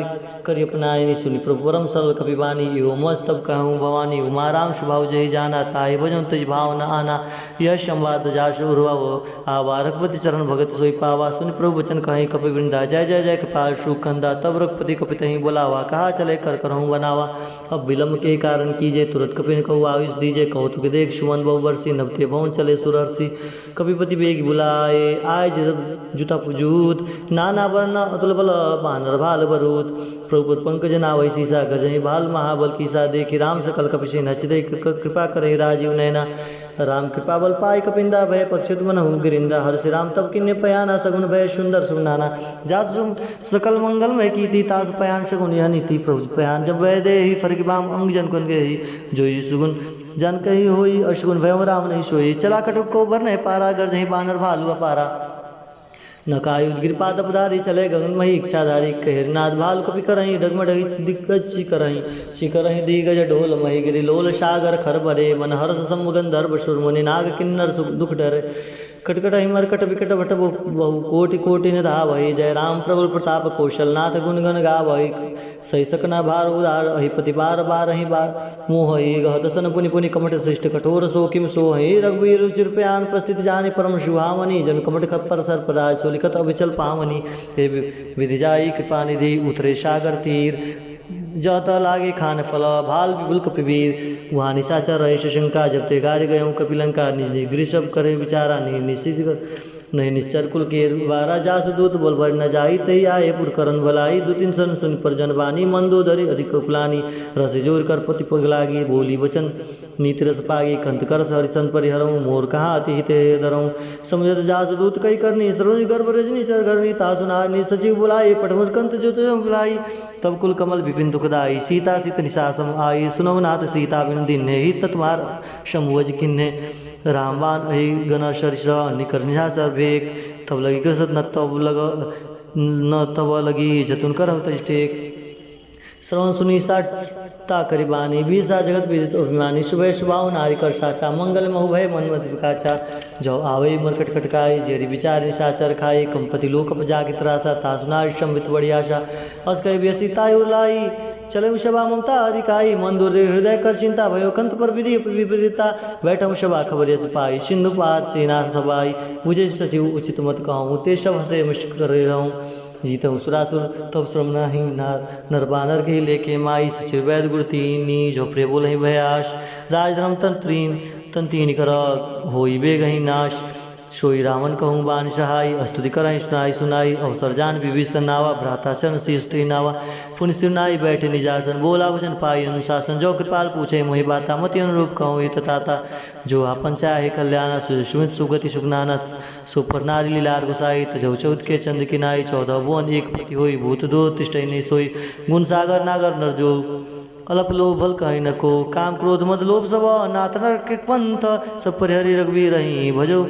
करि अपनाई। सुनि प्रभु परम सरल कपि बानी, इहो मस तब कहूँ भवानी। उमा राम सुभाव जहि जाना, ताहि भजन तुझ भाव न आना। यह संवाद जासु उर्वा हो आवा, रघुपति चरण भगत सोई पावा। सुनि प्रभु वचन कहे कपि वृंदा, जय जय जय कृपा सुख कंदा। तब रघुपति कपि तहि बोलावा, कहा चले कर करहु बनावा। अब विलंब के कारण कीजे, तुरत कपिन कहु आयुष दीजे। कौतुक देख सुमन बहु बरसी, नभ ते भवन चले सुरहर्षि। कपिपति बेग बुलाए, आए जब जुता जूत। नाना वर्ण अतुल बल, बानर भाल बरूत। प्रभु पद पंकज नावै सीसा, गजहि भाल महाबल कीसा। देखि राम सकल कपि सेना, चितहि कृ-, कृपा करहि राजीव नैना। राम कृपा बल पाइ कपिंदा, भय पक्षित मनहु गिरिंदा। हरषि राम तब किन्ने पयाना, सगुन भय सुंदर सुगनाना। जासु सु-, सकल मंगल मय कीति, तासु पयान सगुन यह नीति। प्रभु पयान जब भय देहि, फरकि बाम अंग जन कन गेहि। जोइ सुगुन जन कहि होई, असगुन भय राम नहीं सोई। चला कटुक को बर नहीं पारा, गरजहि बानर भालु अपारा। नकाई उदगिर पादप धारी, चले गगन मही इच्छाधारी। कहिर नाद भालु कपि करहीं, डगमग दिग्गज चिकरहीं। चिकरहीं दिग्गज ढोल मही गिरि लोल, सागर खर बरे। मन हरष सम गंधर्व सुर मुनि, नाग किन्नर सु-, दुख डरे। कटकटहि मरकट विकट भट बहु, बहु कोटि कोटि न धावहि। जय राम प्रबल प्रताप कौशल, नाथ गुन गन गावहि। सहि सकना भार उदार अहि, पति बार बारहि बा-, मोहहि। गहत सन पुनि पुनि कमठ सृष्ट, कठोर सो किम सोहहि। रघुवीर रुचिर प्यान प्रस्तुति, जानि परम सुहावनि। जनु कमठ खप्पर सर्पराज, सो लिखत अविचल पावनि। हे वि-, विधि जाई कृपा निधि, उतरे सागर तीर। जत लागे खान फल, भाल विपुल कपि वीर। उहाँ निशाचर रहे सशंका, जब ते गारि गयउँ कपि लंका। निज निज गृह सब करे विचारा, नि-, निश्चित कर नहीं निश्चर कुल केर बारा। जासु दूत बोल भरि न जाई, तहि आए पुर करन भलाई। दू तीन सन सुनि पर जन बानी, मंदोदरी अधिक कुलानी। रस जोर कर पति पग लागी, बोली वचन नीति रस पागी। कंत कर हरि सन परिहरउँ, मोर कहा अति हित हे धरउँ। समुझत जासु दूत कहि करनी, सरोज गर्भ रजनी चर घरनी। तासु नारद निज सचिव बुलाई, पठमुर कंत जो तुझ बुलाई। तब कुल कमल विपिन दुखदाई, सीता सित निशा सम आई। सुनउ नाथ सीता बिनु दीन्हे, हित न तुम्हार समुझ किन्हे। रामबाण अहि गन सरिस, निकर निशाचर भेक। तब लगी ग्रसित न तब लग, न तब लगी जतुन करहु तज टेक। श्रवण सुनि साता करि बानी, बीसा जगत विदित अभिमानी। सुभय सुभाव नारी कर साचा, मंगल महु भय मन मति विकाचा। जउ आवइ मरकट कटकाई, जेरि विचार निशाचर खाई। कंपति लोक पजाकि त्रासा, तासु नारि संवित बड़ी आशा। अस कहि बिहसि ताहि उर लाई, चलउ सभा ममता अधिकाई। मंदोदरी हृदय कर चिंता, भयो कंत पर विधि विपरीता। बैठउ सभा खबर यस पाई, सिंधु पार सेना सब आई। बुझे सचिव उचित मत कहउँ, ते सब हँसे मुष्ट करे रहउँ। जीतउ सुरासुर तब श्रम नाहीं नार, नर बानर के लेके माई। सचिव वैद गुर तीनी, जो प्रिय बोलहिं भयास। राजधर्म तन तीन, तन तीन कर, होई बेगहि नाश। सोई रावण कहूँ बान सहाई, अस्तुति करहिं सुनाई सुनाई। अवसर जान विभीषण नावा, भ्राता चरण शीश तिहि नावा। पुनि सिर नाई बैठे निजासन, बोला वचन पाई अनुशासन। जो कृपाल पूछे मोहि बाता, मति अनुरूप कहूँ हित ताता। जो आपन चाहे कल्याणा, सु-, सुमित सुगति सुख नाना। सो पर नारी लीलार गोसाई, तजहु चौदके चंद किनाई। चौदह भुवन एक पति होई, भूत दूर तिष्ठई नहीं सोई। गुण सागर नागर नर जो, अलप लोभ भल कहै न को। काम क्रोध मद लोभ सब नाथ नरक पंथ, सब परिहरि रघुवीर ही। भजो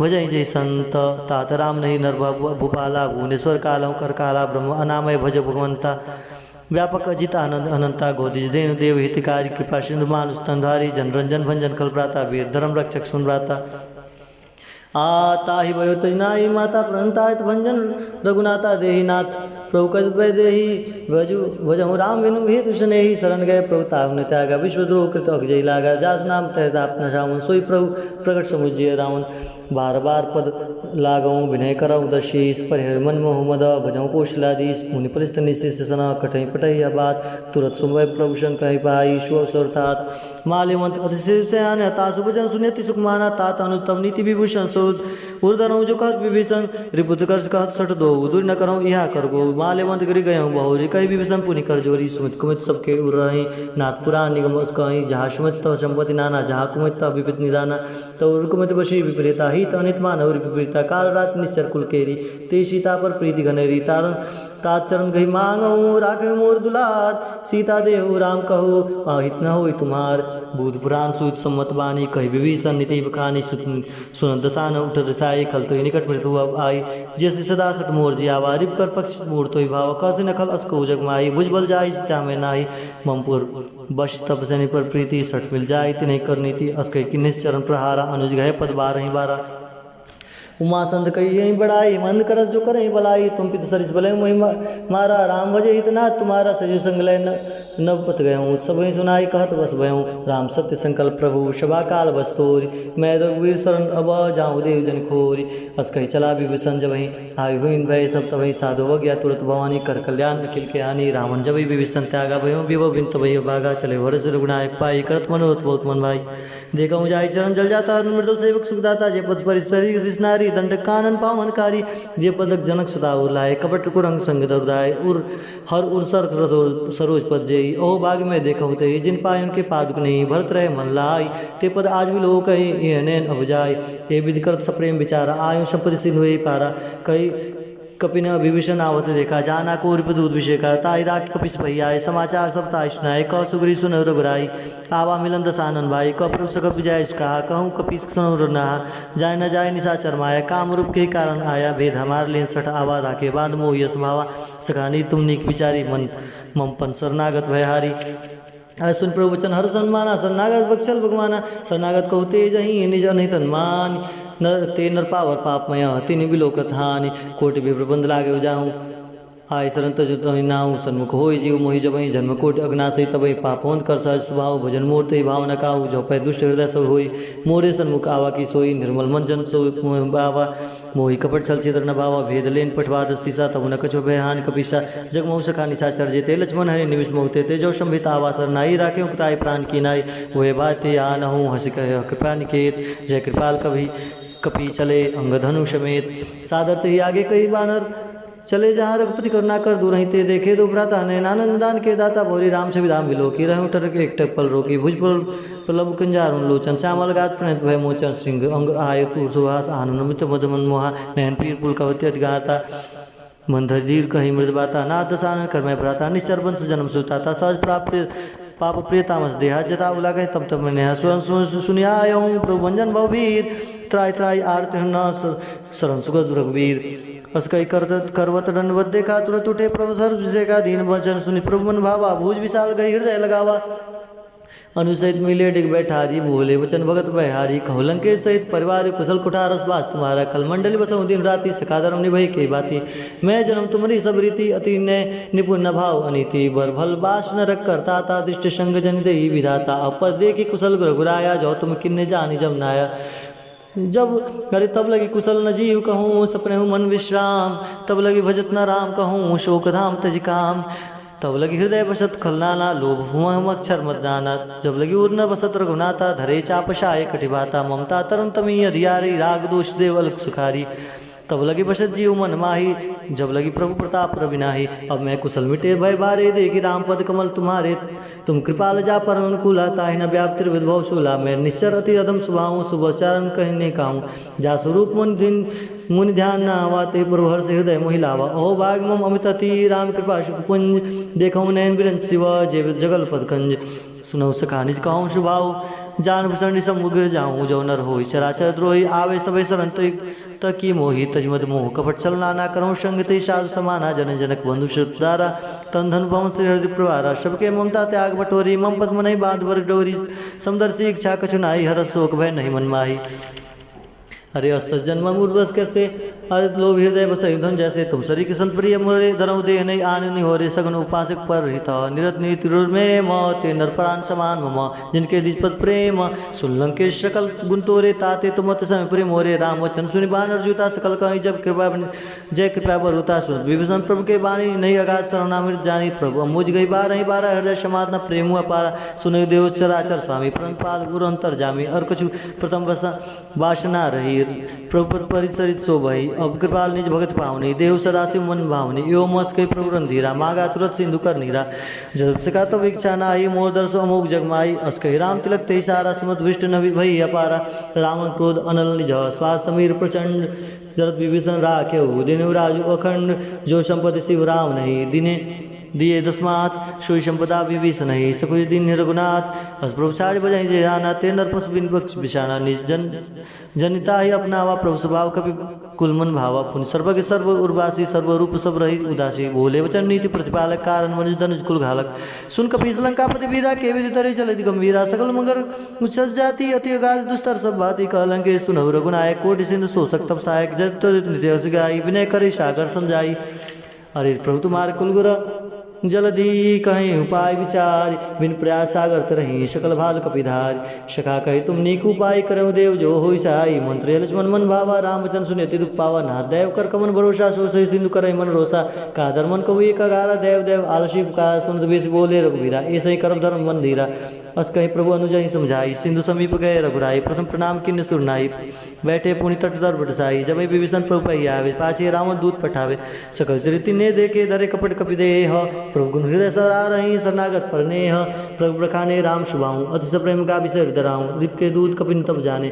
भजहि जहि संत, तात राम नहीं नर भव-, भूपाला। भुवनेश्वर कालहु करकाला, ब्रह्म अनामय भज भगवंता। व्यापक अजित आनंद अनंता, गोदिज धेनु देव हितकारी। कृपा सिंधु मानुष तन धारी, जन रंजन भंजन खल भ्राता। वीर धर्म रक्षक सुन भ्राता। आ ताहि भयो तजनाई, माता प्रणतायत भंजन रघुनाथा देहि नाथ। प्रभु कज भय देहि भजु भजहु राम बिनु भेद सनेही। शरण गए प्रभु ताहु न त्यागा, विश्वद्रोह कृत अक जहि लागा। जासु नाम तहत आप न सावन, सोई प्रभु प्रगट समुझ जिय रावन। बार बार पद लागहु विनय करहु दशीस, परिहर मन मोह मद भजहु कौशलाधीश। मुनि परिस्त निशिष सन कटहि पटहि यह बात, तुरत सुनवै प्रभु सन कहि पाई। सो अवसर तात माल्यवंत अति शीघ्र से आने, तासु वचन सुनि अति सुख माना। तात अनुज तब नीति विभीषण सो उर धरहु जो कहत विभीषण, रिपुत्र कर्ष कहत सठ दो, दूर न करहु इहा कर गो। माल्यवंत गिरि गयहु बहुरी, कहि विभीषण पुनि कर जोरी। सुमित कुमित सबके उर रही, नाथ पुरान निगम अस कही। जहाँ सुमित तह संपत्ति नाना, जहाँ कुमित तह विपत निदाना। तह उर कुमित बसी विपरीता, हित अनित मानहु विपरीता। काल रात निश्चर कुल केरी, ते सीता पर प्रीति घनेरी। तारण तात चरण गहि मांगहु, राखहु मोर दुलार। सीता देहु राम कहु, अहित न होई तुम्हार। भूत पुराण सूत सम्मत बानी, कहि विभीषण नीति बखानी। सुत सुनत दशानन उठत रिसाई, खल तोहि निकट मृत्यु अब आई। जैसे सदा सठ मोर जियावा, रिप कर पक्ष मूढ़ तोहि भावा। कहसि न खल अस कहु जग माई, भुज बल जाहि सीता में नाही। मम पुर बस तप सनि पर प्रीति, सठ मिल जाई तिन्हि कर नीति। अस कहि किन्हिस चरण प्रहारा, अनुज गहे पद बारहि बारा। उमा संत कही यही बड़ाई, मंद करत जो करहि बलाई। तुम पित सरिस बलय मोहि मा-, मारा, राम भजे हित नाथ तुम्हारा। सजु संग लय न नव पथ गयहु, सबहि सुनाई कहत बस भयहु। राम सत्य संकल्प प्रभु सभा काल बस तोरि, मैं रघुवीर शरण अब जाहु देव जन खोरि। अस कहि चला विभीषण जबहि, आइ हुइन भय सब तबहि। साधु अवज्ञा तुरत भवानी, कर कल्याण अखिल के हानि। रावण जबहि विभीषण त्यागा, भयहु विभव बिन तबहि अभागा। चले हरषि रघुनायक पाई, करत मनोरथ बहुत मन भाई। देखहु जाहि चरण जल जाता, अरुण मृदुल सेवक सुखदाता। जे पद परिस्तरी कृष्णारी, दंड कानन पावन कारी। जे पदक जनक सुता उर लाए, कपट कुरंग संग दरुदाए। उर हर उर सर सरो-, सरोज पद जेई, ओह भाग में देखहु तेई। जिन पाए उनके पादुक नहीं, भरत रहे मन लाई। ते पद आज भी लोग कही, यह नैन अब जाए। ये विधि करत सप्रेम विचारा, आयु संपत्ति सिंधु ही पारा। कही कपि न विभीषण आवत देखा, जाना को रिपु दूत विषेका। ताहि राख कपि सपहि आए, समाचार सब ताहि सुनाए। कह सुग्रीव सुनहु रघुराई, आवा मिलन दशानन भाई। कह प्रभु सकप विजय सुखाहा, कहूँ कपि सुनहु रघुनाहा। जाय न जाय निशाचर माया, काम रूप के कारण आया। भेद हमार लेन सठ आवा, राखे बांध मोहि यश भावा। सखानी तुम नीक विचारी, मन मम पन शरणागत भयहारी। अस सुनि प्रभु वचन हरषन माना, शरणागत बक्सल भगवाना। शरणागत कहु तेजहि निज अनहित हनुमान, न ते नर पावर पाप मया, तिन्हि बिलोकत हानि। कोटि विप्र बंद लागे उजाहु, आए शरण तजु तहि नाहु। सन्मुख होई जीव मोहि जबहि, जन्म कोटि अघ नासहि। तबहि पापवंत कर सहज सुभाव, भजन मोर तेहि भाव न काहु। जो पै दुष्ट हृदय सब होई, मोरे सन्मुख आवा की सोई। निर्मल मन जन सो मोहि बावा, मोहि कपट छल छिद्र न भावा। भेद लेन पठवाद सीसा, तबु न कछो भय हानि कपीसा। जग महु सखा निशाचर जेते, लक्ष्मण हरि निमिष महु तेते। जो संभित आवा सरनाई, राखे उकताई प्राण की नाई। हुए बात या नहु हंसि कहे कृपा निकेत, जय कृपाल कभी कपि चले अंग धनु समेत। सादर तेहि आगे कही बानर, चले जहाँ रघुपति करुणाकर। दूरहिं ते देखे दो भ्राता, नैन आनंद दान के दाता। बहुरी राम छवि धाम विलोकी, रहु टरक एकटक पल रोकी। भुज पल पल्लव कुंजारुण लोचन, श्यामल गात्र प्रणत भय मोचन। सिंह अंग आय क्रूर सुहास, आनन नमित मद मन मोहा। नयन पीर पुलकावती अति गाता, मंद धरि धीर कही मृदु बाता। नाथ दशानन कर मैं भ्राता, निश्चर वंश जन्म सुताता। सहज प्राप प्रिय, पाप प्रिय तामस देहा, जता उला कहे तम तम नेहा। सुन सुन सुनिया आयहु प्रभु भंजन बहुवीर, त्राहि त्राहि आर्त हृदय स-, शरण सुगत रघुवीर। अस कहि करत करवत दंडवत देखा, तुरत उठे प्रभु सर्व विषय का। दीन वचन सुनि प्रभु मन भावा, भुज विशाल गहि हृदय लगावा। अनुज सहित मिले डिग बैठारी, बोले वचन भगत बहारी। कहु लंकेश सहित परिवार, कुशल कुठार अस बास तुम्हारा। खल मंडली बसहु दिन राति, सखा धर्म निभई के बाती। मैं जन्म तुम्हरी सब रीति, अति नय निपुण न भाव अनीति। बर भल बास नरक करता, ता दृष्ट संग जनि देई विधाता। अब पद देखि कुशल रघुराया, जो तुम किन्ने जानी जब नाया। जब अरे तब लगी कुशल न जीव कहूँ, सपनेहु मन विश्राम। तब लगी भजत न राम कहूँ, शोक धाम तजि काम। तब लगी हृदय बसत खल नाना, लोभ हुआ हम अक्षर मत जाना। जब लगी उर न बसत रघुनाथा, धरे चाप साय कटि बाता। ममता तरन तमी अधियारी, राग दोष देव अलख सुखारी। तब लगी बसत जीव मन माही, जब लगी प्रभु प्रताप रवि नाही। अब मैं कुशल मिटे भय बारे, देखि राम पद कमल तुम्हारे। तुम कृपाल जा पर अनुकूला, ताहि न व्याप त्रिविध भव शूला। मैं निश्चर अति अधम स्वभाव, शुभ उच्चारण कहने काहूँ। जा स्वरूप मुनि दिन मुनि ध्यान न आवा, ते प्रभु हर्ष हृदय मोहि लावा। अहो भाग मम अमित अति, राम कृपा सुख पुंज। देखहु नयन बिरंच शिव, जे जगल पद कंज। सुनहु सखा निज कहहु सुभाव, जान भूषण ऋषम उग्र जाहु। जो नर होई चराचर द्रोही, आवे सबै शरण तई तकी मोही। तज मद मोह कपट छल नाना, करहु संग तई साधु समाना। जन जनक बंधु सुत दारा, तन धन भवन श्री हरि प्रवारा। सबके ममता त्याग बटोरी, मम पद मनहि बांध बर डोरी। समदर्शी इच्छा कछु नाही, हरष शोक भय नहीं मन माही। अरे अस सज्जन मम उर्वस कैसे, अरे लोभ हृदय बसहि धन जैसे। तुम सरीख संत प्रिय मोरे, धरहु देह नहीं आन निहोरे। सगुन उपासक पर हित, निरत नीति रुर में म। ते नर प्राण समान मम, जिनके द्विज पद प्रेम। सुन लंकेश सकल गुण तोरे, ताते तुम अति समय प्रेम मोरे। राम वचन सुनि बानर जूता, सकल कहीं जब कृपा बन-, जय कृपा बरुता। सुनत विभीषण प्रभु के बानी, नहीं अगाध सरवनामृत जानी। प्रभु अम्बुज गई बारहि बारा, हृदय समात न प्रेम हुआ पारा। सुनहि देव चराचर स्वामी, प्रणत पाल गुरु अंतर्जामी। और कछु प्रथम वस-, वासना रही, प्रभु पद परिचरित शोभई। अब कृपाल निज भगत पावनी, देहु सदा शिव मन भावनी। एवं अस कहि प्रभु रणधीरा, मागा तुरत सिंधु कर नीरा। जब सका तब इच्छा नाही, मोर दर्श अमोघ जग माई। अस कहि राम तिलक तेहि सारा, सुनत विष्ट न भई अपारा। रावण क्रोध अनल निज, श्वास समीर प्रचंड। जरत विभीषण राखेउ, दीन्हु राजु अखंड। जो संपत्ति शिव राम नहीं, दीन्हे दिए दसमात। सोई संपदा विभीषण नहीं, सकुच दीन्हे रघुनाथ। अस प्रभु छाड़ि बजहि जे जाना, ते नर पशु बिन पक्षी बिसाना। निज जन जनिता ही अपनावा, प्रभु स्वभाव कपि कुल मन भावा। पुनि सर्वज्ञ सर्व उर्वासी, सर्व रूप सब रही उदासी। बोले वचन नीति प्रतिपालक, कारण मनुज धनुज कुल घालक। सुन कपीस लंकापति वीरा, केहि विधि तरे चलति गंभीरा। सकल मगर उच्चस जाति, अति अगाध दुस्तर सब भाँति। कह लंकेश सुनहु रघुनायक, कोटि सिंधु सोसक तप सहायक। जति त्वरित नित्य अस गाई, विनय करै सागर सम जाई। अरे प्रभु तुम्हार कुल गुर, जलधि कहीं उपाय विचार। बिन प्रयास सागर तरहीं, सकल भाल कपि धार। सखा कहे तुम नीक उपाय, करहु देव जो होई सहाय। मंत्र यह लक्ष्मण मन भावा, राम वचन सुनि अति दुख पावा। नाथ दैव कर कवन भरोसा, सो सही सिंधु करहि मन रोसा। कादर मन कहु एक अगारा, दैव दैव आलसी पुकारा। सुनत बेस बोले रघुबीरा, ऐसहि करब धर्म मन धीरा। अस कहि प्रभु अनुजहि समझाई, सिंधु समीप गए रघुराई। प्रथम प्रणाम किन्ह सुर नाई, बैठे पुनि तट तल बरसाई। जब विभीषण प्रभु पहि आवे, पाछे रावण दूत पठावे। सकल चरित तिन्हे देखे, धरे कपट कपि देह। प्रभु गुण हृदय सरारहि, शरणागत पर नेह। प्रभु बखाने राम सुभाउ, अति सप्रेम गावि सहित डराउ। रिप के दूत कपिन तब जाने,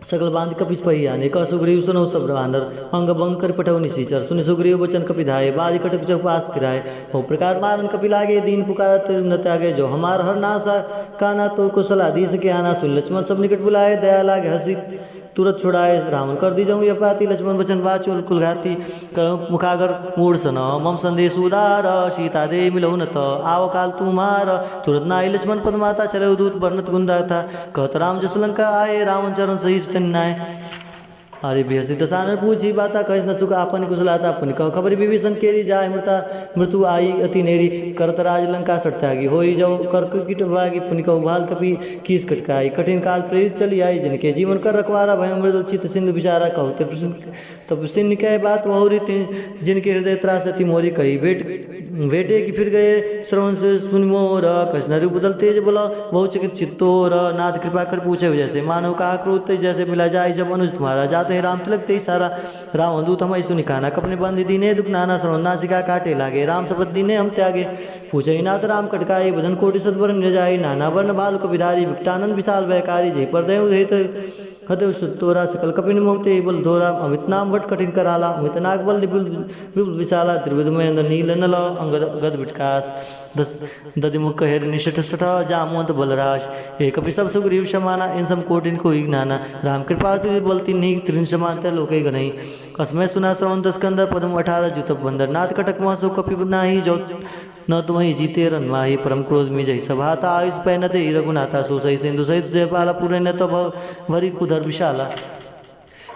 सकल बाँधि कपिस पहि आने। कह सुग्रीव सुनहु सब बानर, अंग भंग करि पठउ निसिचर। सुनि सुग्रीव बचन कपि धाये, बाजि कटक चहुपास फिराये। बहु प्रकार मारन कपि लागे, दीन पुकारत न त्यागे। जो हमार हर नासा, काना तो कुशल आदि सके आना। सुनि लक्ष्मण सब निकट बुलाए, दया लागे हँसि तुरत छुड़ाए। रावण कर दीजहु यह पाती, लक्ष्मण बचन बाचु कुल घाती। कहो मुखागर मूढ़ सन, मम संदेश उदार। सीता दे मिलहु न त, आव काल तुम्हार। तुरत नाई लक्ष्मण पद माता, चले दूत बरनत गुण दाता। कहत राम जस लंका आए, रावण चरण सहित तिन नाए। अरे बिहसि दसानन पूछी बाता, कहिस न सुख आपन कुशलाता। पुनि कह खबरि विभीषण केरी, जाय मृता मृत्यु आई अति नेरी। करत राज लंका सठ त्यागी, होई जउ कर कीट भागी। पुनि कहु भाल कपि कीस कटकाई, कठिन काल प्रेरित चली आई। जिनके जीवन कर रखवारा, भय मृदु चित सिंधु बिचारा। कहु त्रिपुर सिंह तब सिंह कहे बात बहुरी, जिनके हृदय त्रास अति मोरी। कही भेंट भेंटे कि फिर गए श्रवण से सुनि मोर। कहिस नारी बदल तेज बल, बहु चकित चित्त तोर। नाथ कृपा कर पूछे जैसे, मानव कहा क्रोध ते जैसे। मिला जाय जब अनुज तुम्हारा, जाते ही राम तिलक तेहि सारा। रावण दूत हमहि सुनि काना, कपिन बाँधि दीन्हे दुख नाना। श्रवण नासिका काटे लागे, राम शपथ दीन्हे हम त्यागे। पूछे ही नाथ राम कटकाई, बदन कोटि सत बरन निरजाई। नाना वरन भाल कपि धारी, विकटानन विशाल भयकारी। जेहि पर दयउ हेतु हतउ सुत तोरा, सकल कपिन मोहि तेहि बल धोरा। अमित नाम वट कठिन कराला, अमित नाग बल विपुल विपुल विशाला। त्रिविध महेंद्र नील नल, अंगद गद विटकास। दस दधि मुख कहेर निष्ठ सठ, जामवंत बलरास। हे कपि सब सुग्रीव समाना, इन सम कोटिन कोई नाना। राम कृपा अति बल तिन्ही, त्रिन समान ते लोके गनही। असमय सुना श्रवण दस कंदर, पद्म अठारह जूतप बंदर। नाथ कटक मह सो कपि नाही, जो न तुम्हहि जीते रन माही। परम क्रोध मीजहि सभाता, आयुष पै न देहि रघुनाथा। सो सही सिंधु सहित जयपाला, पूरे न तो भव भरी कुधर विशाला।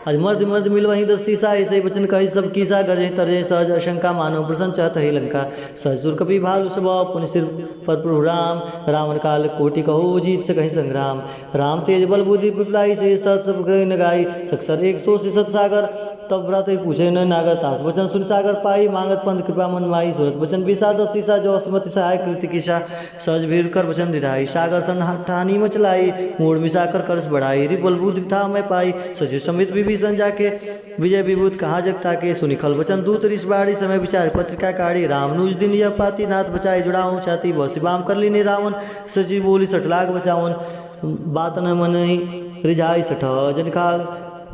अरे मर्द मर्द मिलवहीं दस सीसा, ऐसे वचन कहि सब कीसा। गरजहि तरजहि सहज अशंका, मानव प्रसन्न चहत ही लंका। सहज सुर कपि भालु सब, पुनि सिर पर प्रभु राम। रावण काल कोटि कहु, जीत सकहि संग्राम। राम तेज बल बुद्धि विपुलाई, से सहत सब कहि न गाई। सकसर एक सो सिसत सागर, तब भ्रातु पूछे न नागर तास। वचन सुन सागर पाई, मांगत पंथ कृपा मन माई। सुनत वचन विसा दस सीसा, जो असमति सहाय कृति किसा। सहज भीर कर वचन दिधाई, सागर सन ठानी मचलाई। मूड़ मिसा कर कर्ष बढ़ाई, रिपुल बुद्धि था मैं पाई। सचिव समेत विभीषण जाके, विजय विभूत कहा जगता के। सुनि खल वचन दूत रिस बाढ़ी, समय विचार पत्रिका काढ़ी। राम नुज दिन यह पाती, नाथ बचाई जुड़ाऊं छाती। बसी बाम कर लीने रावण, सचिव बोली सटलाग बचावन। बात न मनई रिझाई सठ जन खाल,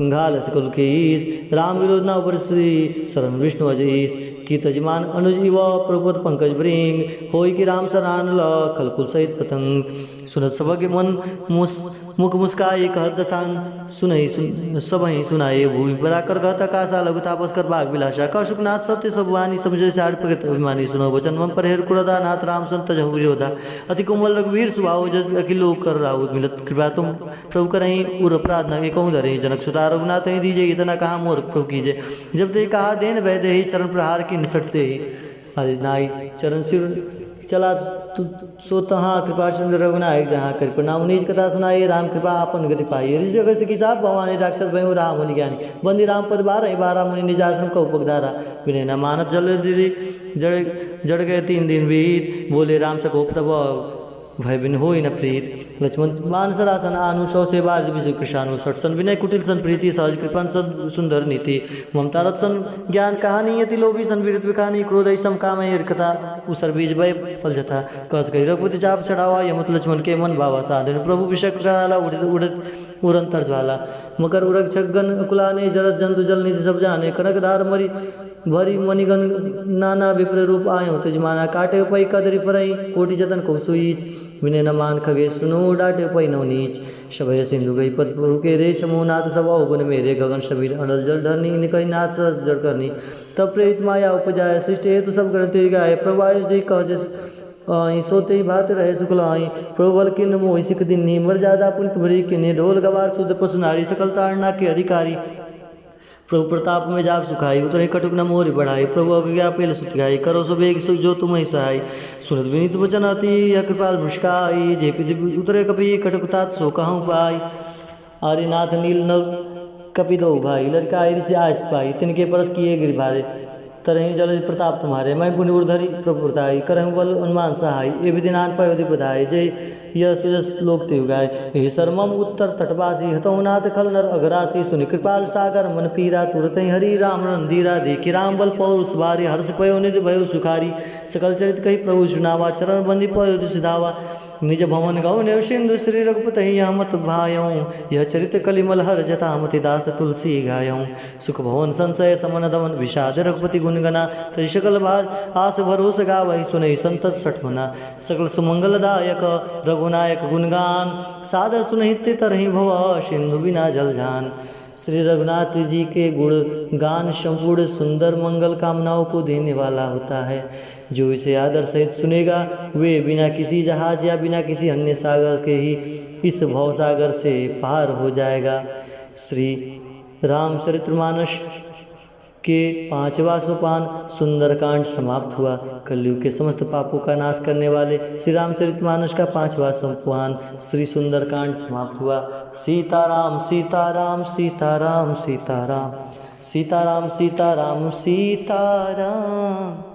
घाल सकल कीस। राम विरोध ना उपर श्री, शरण विष्णु अज ईस। की तजमान अनुज इव प्रभुपद पंकज भृंग, होई कि राम सरान ल खलकुल सहित पतंग। सुनत सबके मन मुस-, मुख मुस्काई कहत दसान। सुनई सुन-, सबही सुनाए भूमि पराकर कहत आकाशा। लघु तापस कर बाग विलासा, कह सुखनाथ सत्य सब वाणी। समझे चार प्रकृत अभिमानी, सुनो वचन मम परहेर क्रोधा। नाथ राम संत जहु विरोधा, अति कोमल रघुवीर सुभाव। जस अखिल लोक कर राहु मिलत कृपा तुम, प्रभु करहीं उर अपराध न एकहु धरहीं। जनक सुता रघुनाथ ही दीजे, इतना कहा मोर प्रभु कीजे। जब ते कहा देन वैदेही, चरण प्रहार की निसटते ही। अरे नाई चरण सिर चला तु-, सो तहाँ कृपा चंद्र रघुनायक जहाँ। करि प्रणाम निज कथा सुनाई, राम कृपा आपन गति पाई। ऋषि अगस्त की साप भवानी, राक्षस भयउ रहा मुनि ज्ञानी। बंदी राम पद बारह, बारह मुनि निज आश्रम कहु पगधारा। विनय न मानत जल दिरी, जड़, जड़ गए तीन दिन बीत। बोले राम सकोप तब भय बिन होई न प्रीत। लक्ष्मण बान सरासन आनु, सौ से बार विषय कृषाणु। सठ सन विनय कुटिल सन प्रीति, सहज कृपन सन सुंदर नीति। ममता रत सन ज्ञान कहानी, अति लोभी सन विरत विखानी। क्रोध ऐसम काम है हरकता, उसर बीज भय फल जथा। कस कही रघुपति चाप चढ़ावा, यमत लक्ष्मण के मन भावा। साधन प्रभु विषय कराला, उड़त उड़त उरंतर ज्वाला। मकर उरग छगन कुलाने, जरत जंतु जल निधि सब जाने। कनक धार मरी भरी मणिगण, नाना विप्र रूप आयो तजमाना। काटे पै कदरी फरई, कोटि जतन कौ सुईच। विनय न मान खगे सुनो, डाटे पै नव नीच। सभय सिंधु गई पद प्रभु के रे, समूहनाथ सब अवगुण मेरे। गगन समीर अनल जल धरनी, इनकहि नाथ सहज जड़ करनी। तब प्रेरित माया उपजाय, सृष्टि हेतु सब ग्रंथि गाय। प्रभु आयुष जय कह जस आई, सोते ही भात रहे सुखलाई। प्रभु बल किन्न मोहि सिख दिन्ही, मर्यादा पुनित भरी किन्ही। ढोल गवार शुद्ध पशु नारी, सकल ताड़ना के अधिकारी। प्रभु प्रताप में जाब सुखाई, उतरे कटुक न मोरि बढ़ाई। प्रभु अज्ञा पेल सुत गाई, करो सो बेग सो जो तुमहि सहाय। सुनत विनीत वचन अति यह कृपाल मुस्काई, जे पृथ्वी उतरे कपि कटुक तात सो कहूँ पाई। आर्यनाथ नील नल कपि दो भाई, लड़का ऋषि आयस पाई। तिनके परस किए गिरि भारे, तरहि जल प्रताप तुम्हारे। मैं पुनि उर धरि प्रभु परताई, करहु बल हनुमान सहाय। ये विधि नान पयो द्विपदाय, जय यह सुजस लोक तिहु गाय। यही सरमम उत्तर तटवासी, हतहु नाथ खल नर अघरासी। सुनि कृपाल सागर मन पीरा, तुरतहि हरि राम रन धीरा। देखि राम बल पौरुष भारी, हर्ष पयो निज भयो सुखारी। सकल चरित कही प्रभु सुनावा, चरण बंदी पयो दुसि धावा। निज भवन गौ नेव सिंधु श्री रघुपति यह मत भायौ। यह चरित कलिमल हर जथा मति दास तुलसी गायौ। सुख भवन संशय समन दमन विषाद रघुपति गुण गना। तजि सकल भार आस भरोस गावहि सुनहि संतत सठ मना। सकल सुमंगल दायक रघुनायक गुणगान। सादर सुनहित तरहि भव सिंधु बिना जल जान। श्री रघुनाथ जी के गुण गान संपूर्ण सुंदर मंगल कामनाओं को देने वाला होता है। जो इसे आदर सहित सुनेगा, वे बिना किसी जहाज या बिना किसी अन्य सागर के ही इस भवसागर से पार हो जाएगा। श्री रामचरितमानस के पांचवा सोपान सुंदरकांड समाप्त हुआ। कलयुग के समस्त पापों का नाश करने वाले श्री रामचरितमानस का पांचवा सोपान श्री सुंदरकांड समाप्त हुआ। सीताराम, सीताराम, सीताराम, सीताराम, सीताराम, सीताराम, सीताराम।